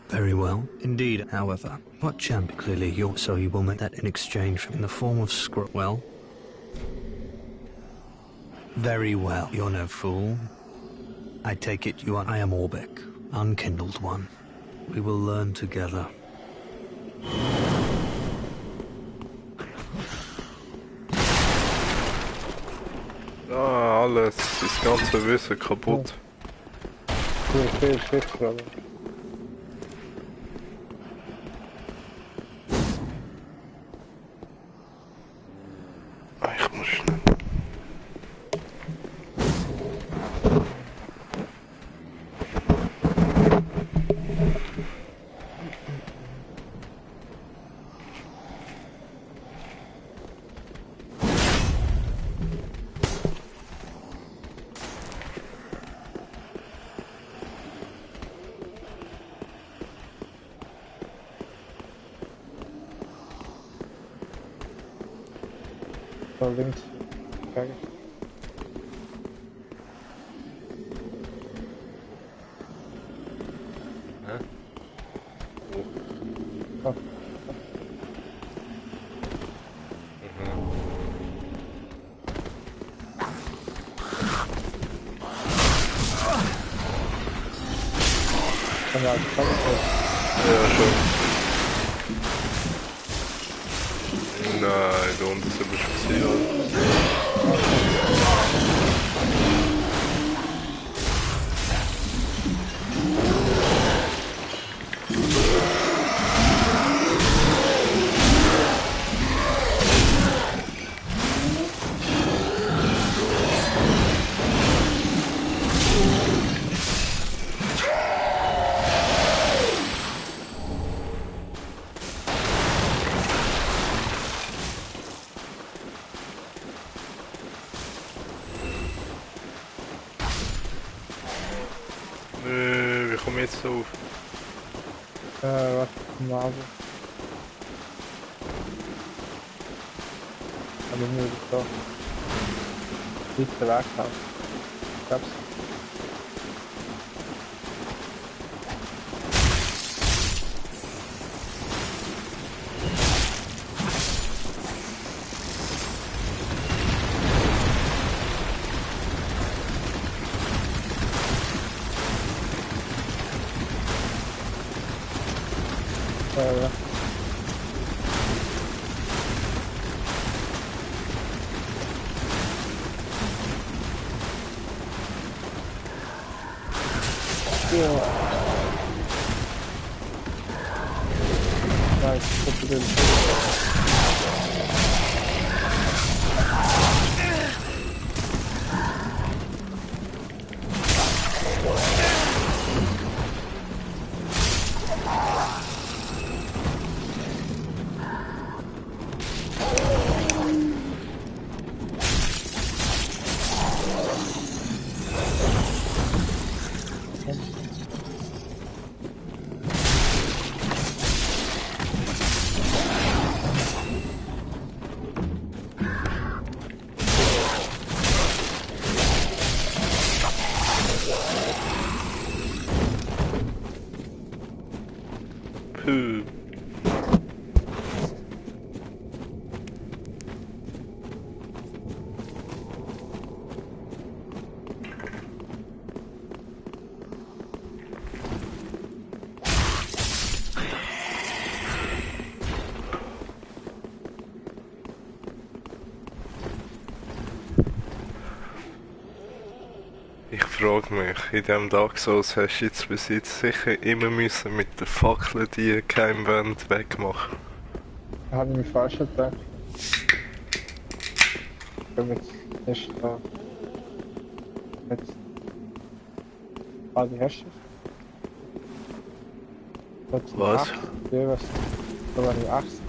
Very well. Indeed, however, what champion... Clearly, you're... So you will make that in exchange in the form of scroll... Well? Very well. You're no fool. I take it you are... I am Orbeck, unkindled one. We will learn together. Ah, alles. Das ganze Wissen kaputt. Veel shit gerade. Ah, ich muss schnell. Zo links. Kijk. Huh? Oh. En nou, dat is Ja, schon. Nein, da unten sind wir schon gesehen. Wie kom je jetzt so auf? wat nabel. En dan moet ik toch niet te laag gaan. Kaps. Ja. Nein, ich gucke den. Ich frage mich, in diesem Dark Souls hast du jetzt bis jetzt sicher immer müssen mit der Fackel die Geheimwände wegmachen. Habe ich mich falsch gedacht. Ich bin jetzt nicht da. Jetzt. Ah, die hast du es? Was? Ja, was? Da war die 80.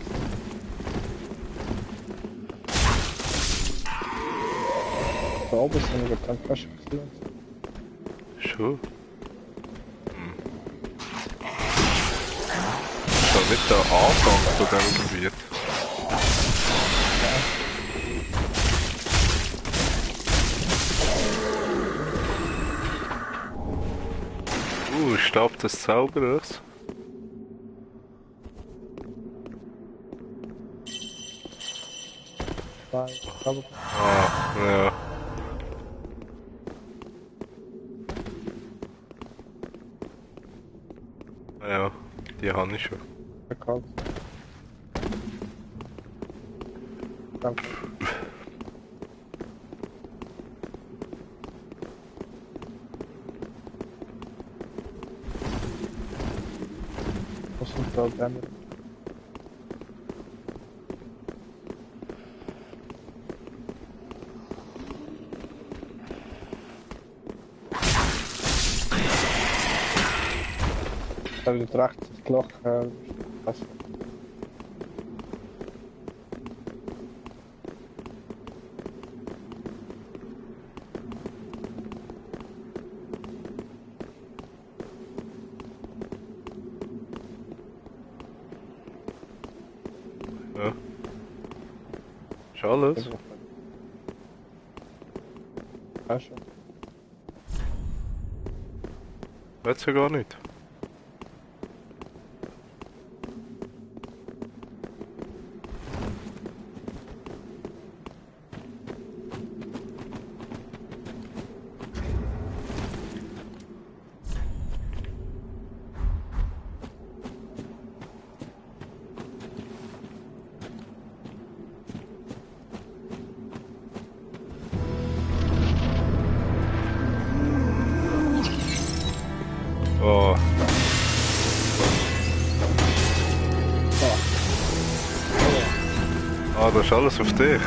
Da oben sind wir dann fast gesehen. Schon? Ist doch nicht der Anfang von diesem Gebiet. Stab des Zauberers. Ah, ja. Ja, die habe ich schon. Verkauft. Danke. Was ist da damit? Da habe ich gedacht, das Loch, was? Ja. Ist alles? Ja, schon. Weiß ja gar nicht. Oh. Ah, das ist alles auf dich.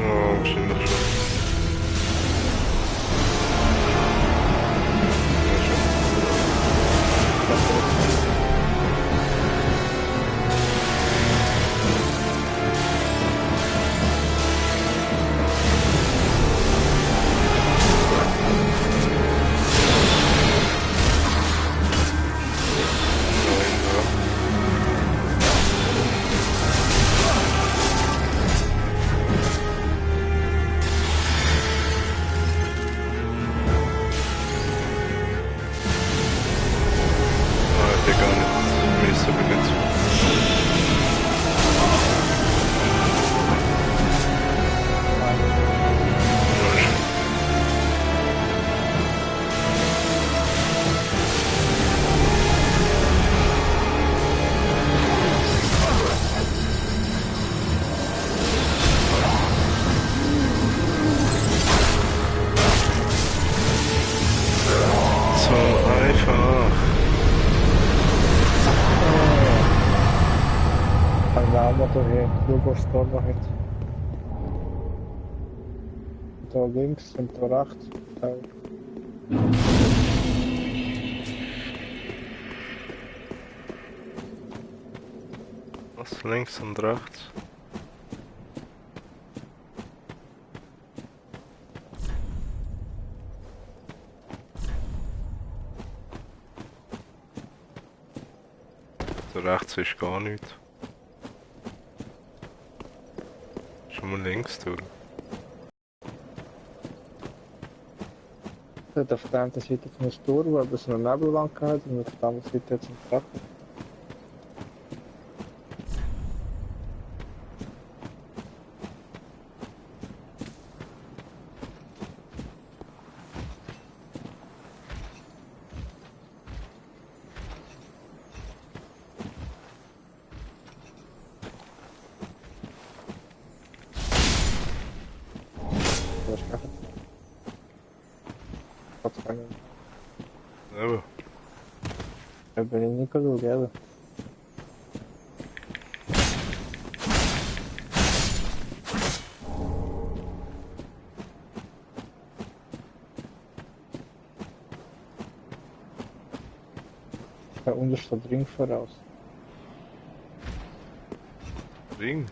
Oh, wahrscheinlich schon. Ja, schon. Einmal dahin, schau, was da noch hat. Da links und da rechts. Was links und rechts? Da rechts ist gar nichts. Schon mal links durch. Auf der einen Seite jetzt ein Tor, wo aber so einen Nebel lang gehabt und auf der anderen Seite jetzt ein Treppe. Aber. Da bin ich nicht geschaut, gell? Da unten steht Ring voraus. Ring?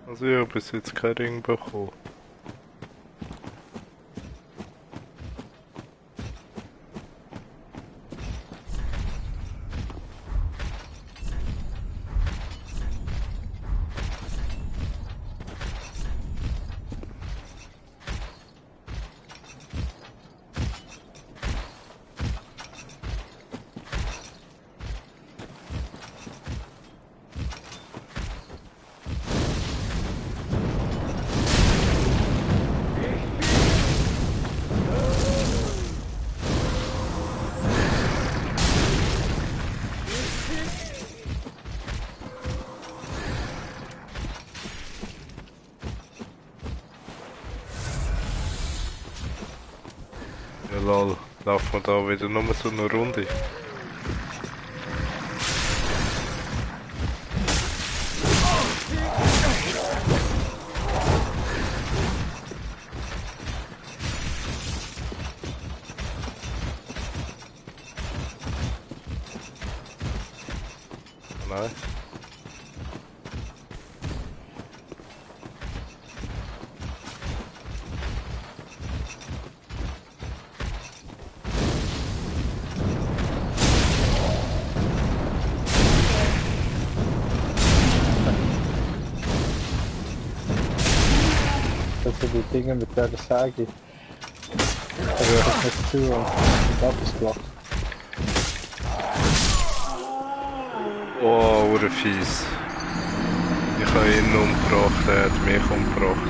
Also ich habe bis jetzt kein Ring bekommen. Ja lol, laufen wir da wieder nur so eine Runde. Nein. Das sind die Dinge mit der Sage. Also das nicht zu und das ist bloß. Oh, wurde fies. Ich habe ihn umgebracht, er hat mich umgebracht.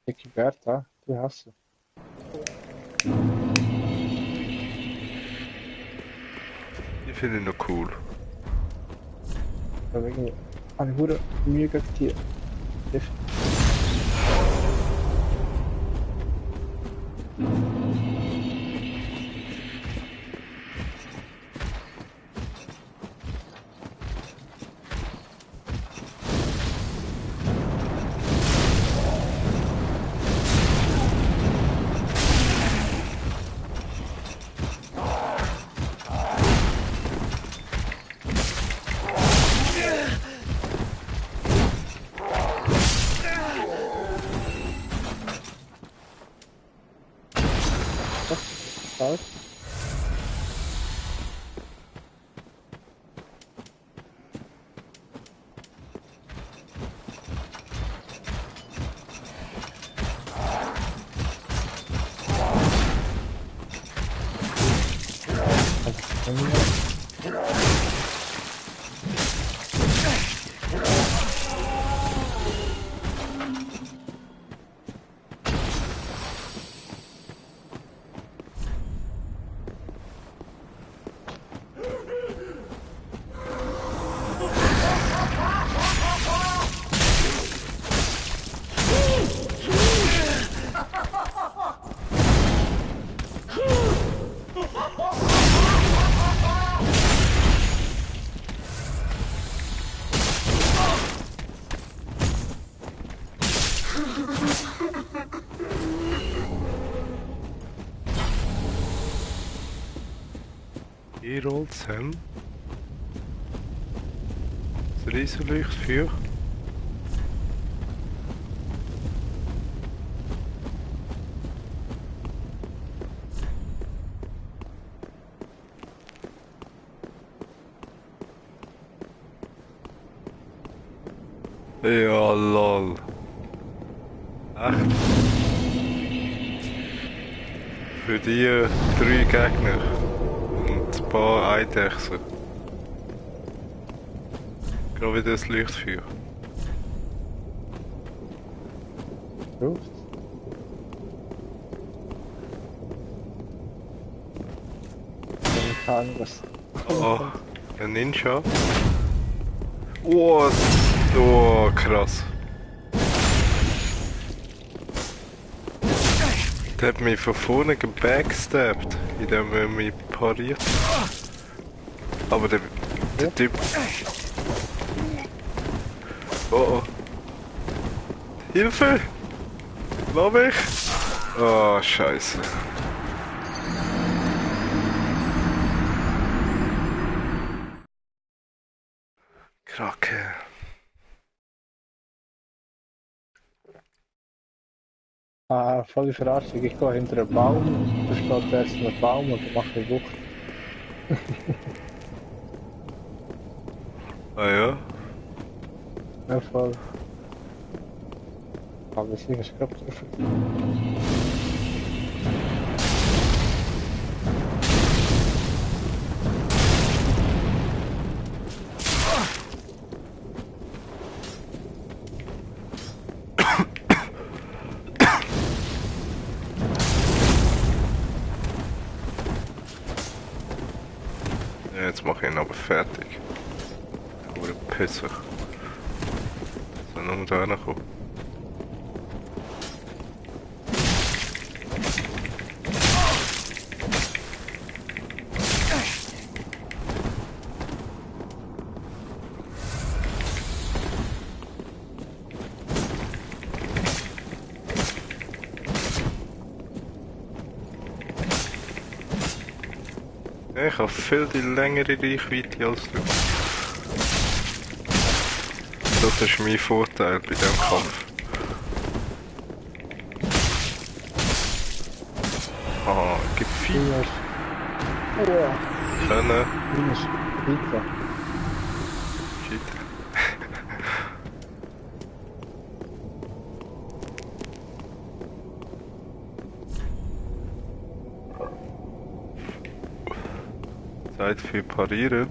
Dicke Bertha, die hasse. Die finde ich noch cool. Da habe ich hure Mühe gegen die. Herolds Helm. Das Riesenleuchtfeuer. Ja, lol. Echt? Für die 3 Gegner und ein paar Eidechser. Gerade wieder das Leuchtfeuer. Gut. Keine Ahnung, was. Oh, ein Ninja. Oh, oh, krass. Der hat mich von vorne gebackstabbt, indem er mich pariert. Aber der Typ... Oh oh. Hilfe! Lass mich! Oh, Scheiße. Krake. Ah, voll Verarschung. Ich gehe hinter einen Baum, da steht erst ein Baum und dann mache ich Wucht. Ah ja? Ja, voll. Aber das Ding ist gerade drauf. Ja, jetzt mache ich ihn aber fertig. Oder Pisser. Soll nur da reinkommen. Ich habe viel die längere Reichweite als du. Das ist mein Vorteil bei diesem Kampf. Ah, gibt viel. Ja, Können. Finish. Bitte. Shit. Zeit für Parieren.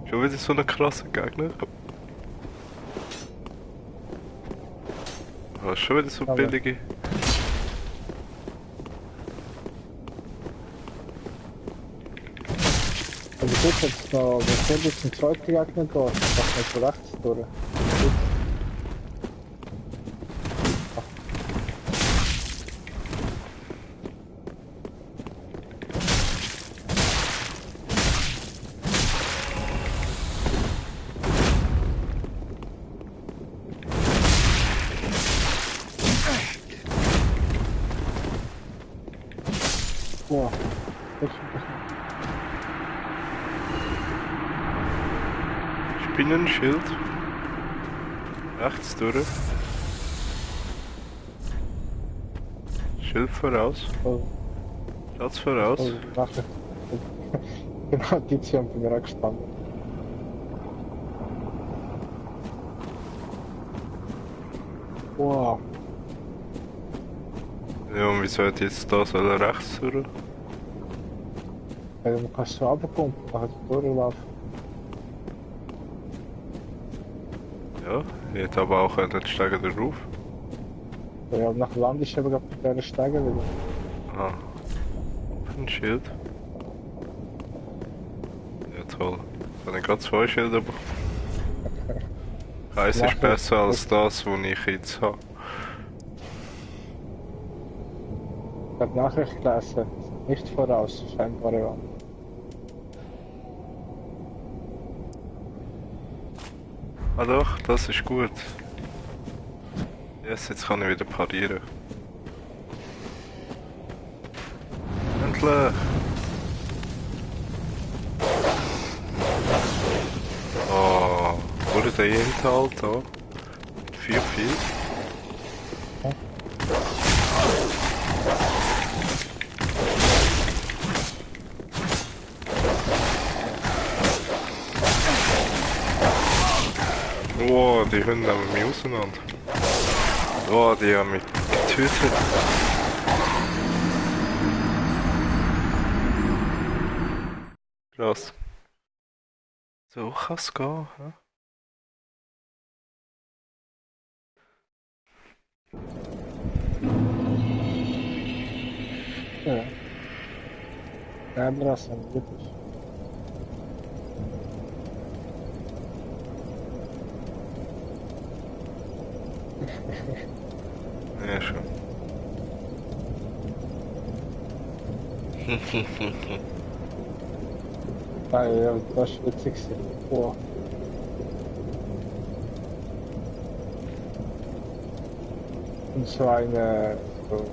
Schon wieder so ein krasser Gegner. Ah, schon wieder so Aber- billige. Also gut, jetzt noch, bevor du zum zweiten Gegner gehst, mach nicht so rechts durch. Gut. Boah, das ist ein Spinnenschild. Rechts durch. Schild voraus. bisschen. Platz voraus. Also nachher. Genau, die Zion bin ich auch gespannt. Wow. Ja, und wieso hat jetzt da soll er rechts durch? Also man kann so runterkommen, nachher durchlaufen. Ja, ich hätte aber auch einen Steiger drauf. Ja, nach Land ist eben gerade bei der Steiger wieder. Ah. Ein Schild. Ja toll. Jetzt habe ich gerade 2 Schilder bekommen. Eins ist Nachher- besser als das, was ich jetzt habe. Ich habe Nachricht gelesen. Nicht voraus, scheinbar ja. Ah doch, das ist gut. Yes, jetzt kann ich wieder parieren. Endlich! Zehnte halt da. 4-4. Oh, die Hunde haben mich auseinander. Oh, die haben mich getötet. Krass. So kann es gehen, hä? Ja. Camera sind wirklich. Ja, schon. Ah, ja, das ist witzig. Boah. Und so eine, so,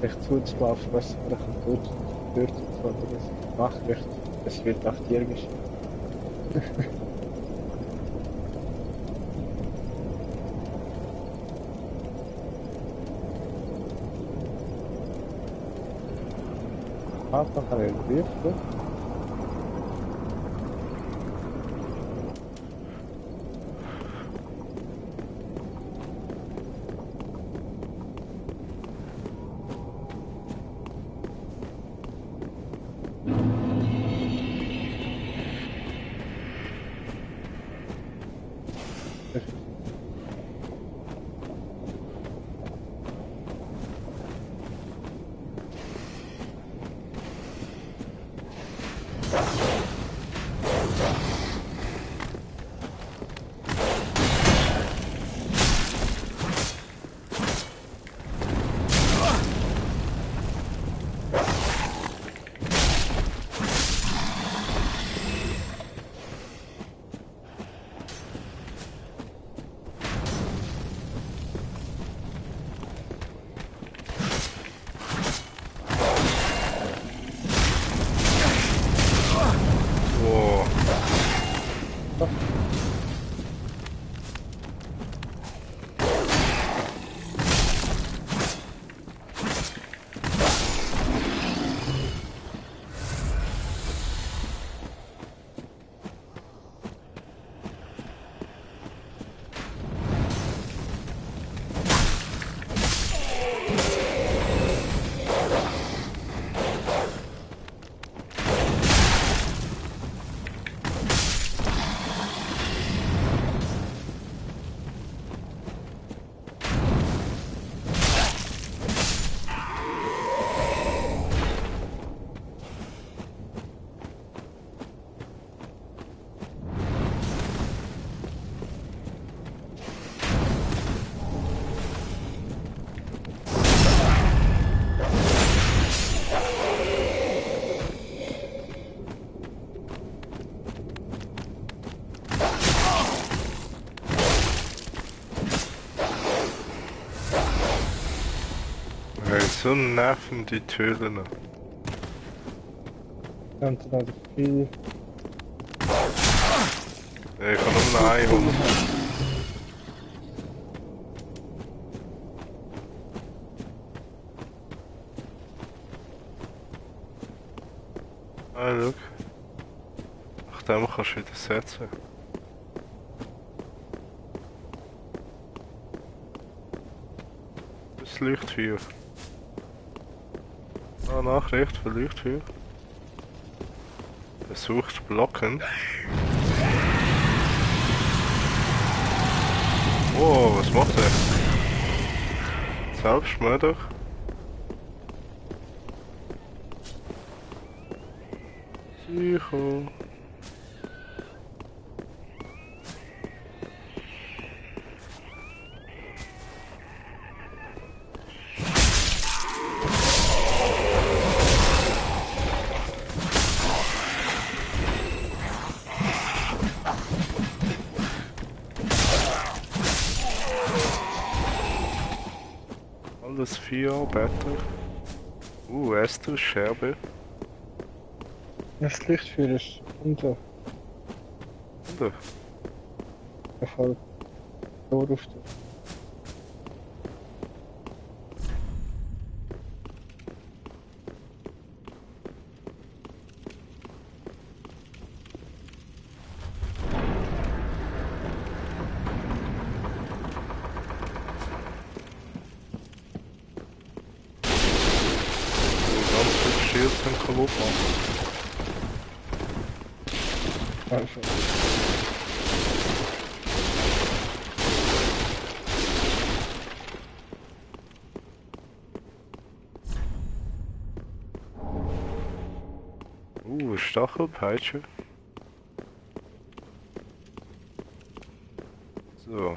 recht zuzulaufen, was man dort so eine Nachricht, es wird nach dir geschickt. Einfach einen Brief, ne? So nerven die Töne. Und dann viel. Ich kann nur noch einen holen. Ah, schau. Nach dem kannst du wieder setzen. Das Lichtfeuer. Ah, Nachricht für Lichtfeuer. Versucht blocken. Oh, was macht er? Selbstmörder. Psycho. Alles 4 Better. Estus, Scherbe. Das Lichtfeuer ist unter. Oder? Voll Tor auf der. Ganz viele Shields sind kaputt machen. Also, Stachelpeitsche. So.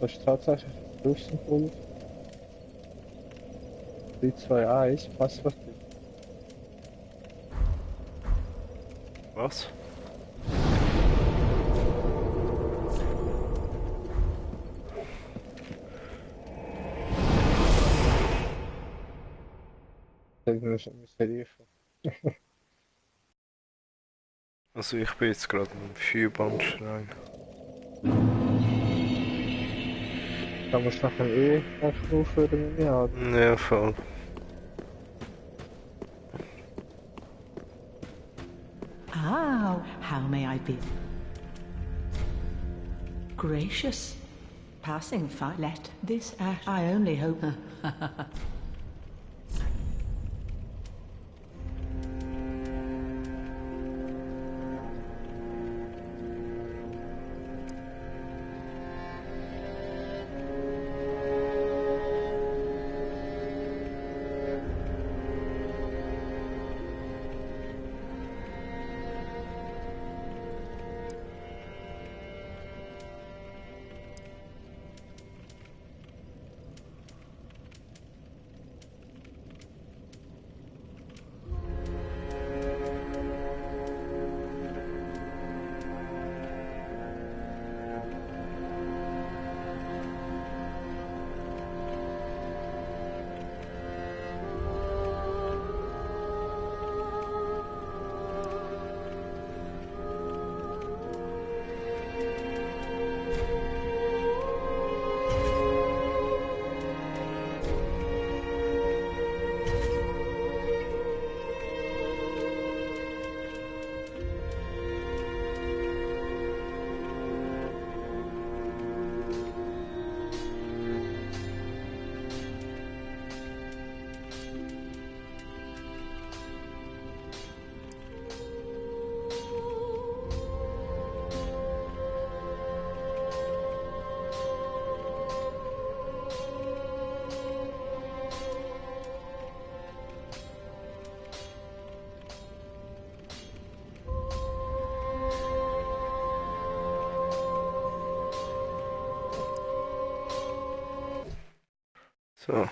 das ist tatsächlich Rüstenpulver. 3, 2, 1, Passwort. Was? Das ist eine Serie von. Also ich bin jetzt gerade im Vierbandschrein. Da muss nachher einfach aufhören mit mir an. Ja, voll. Ah, how may I be? Gracious. Passing fire. Let this ash. I only hope. So.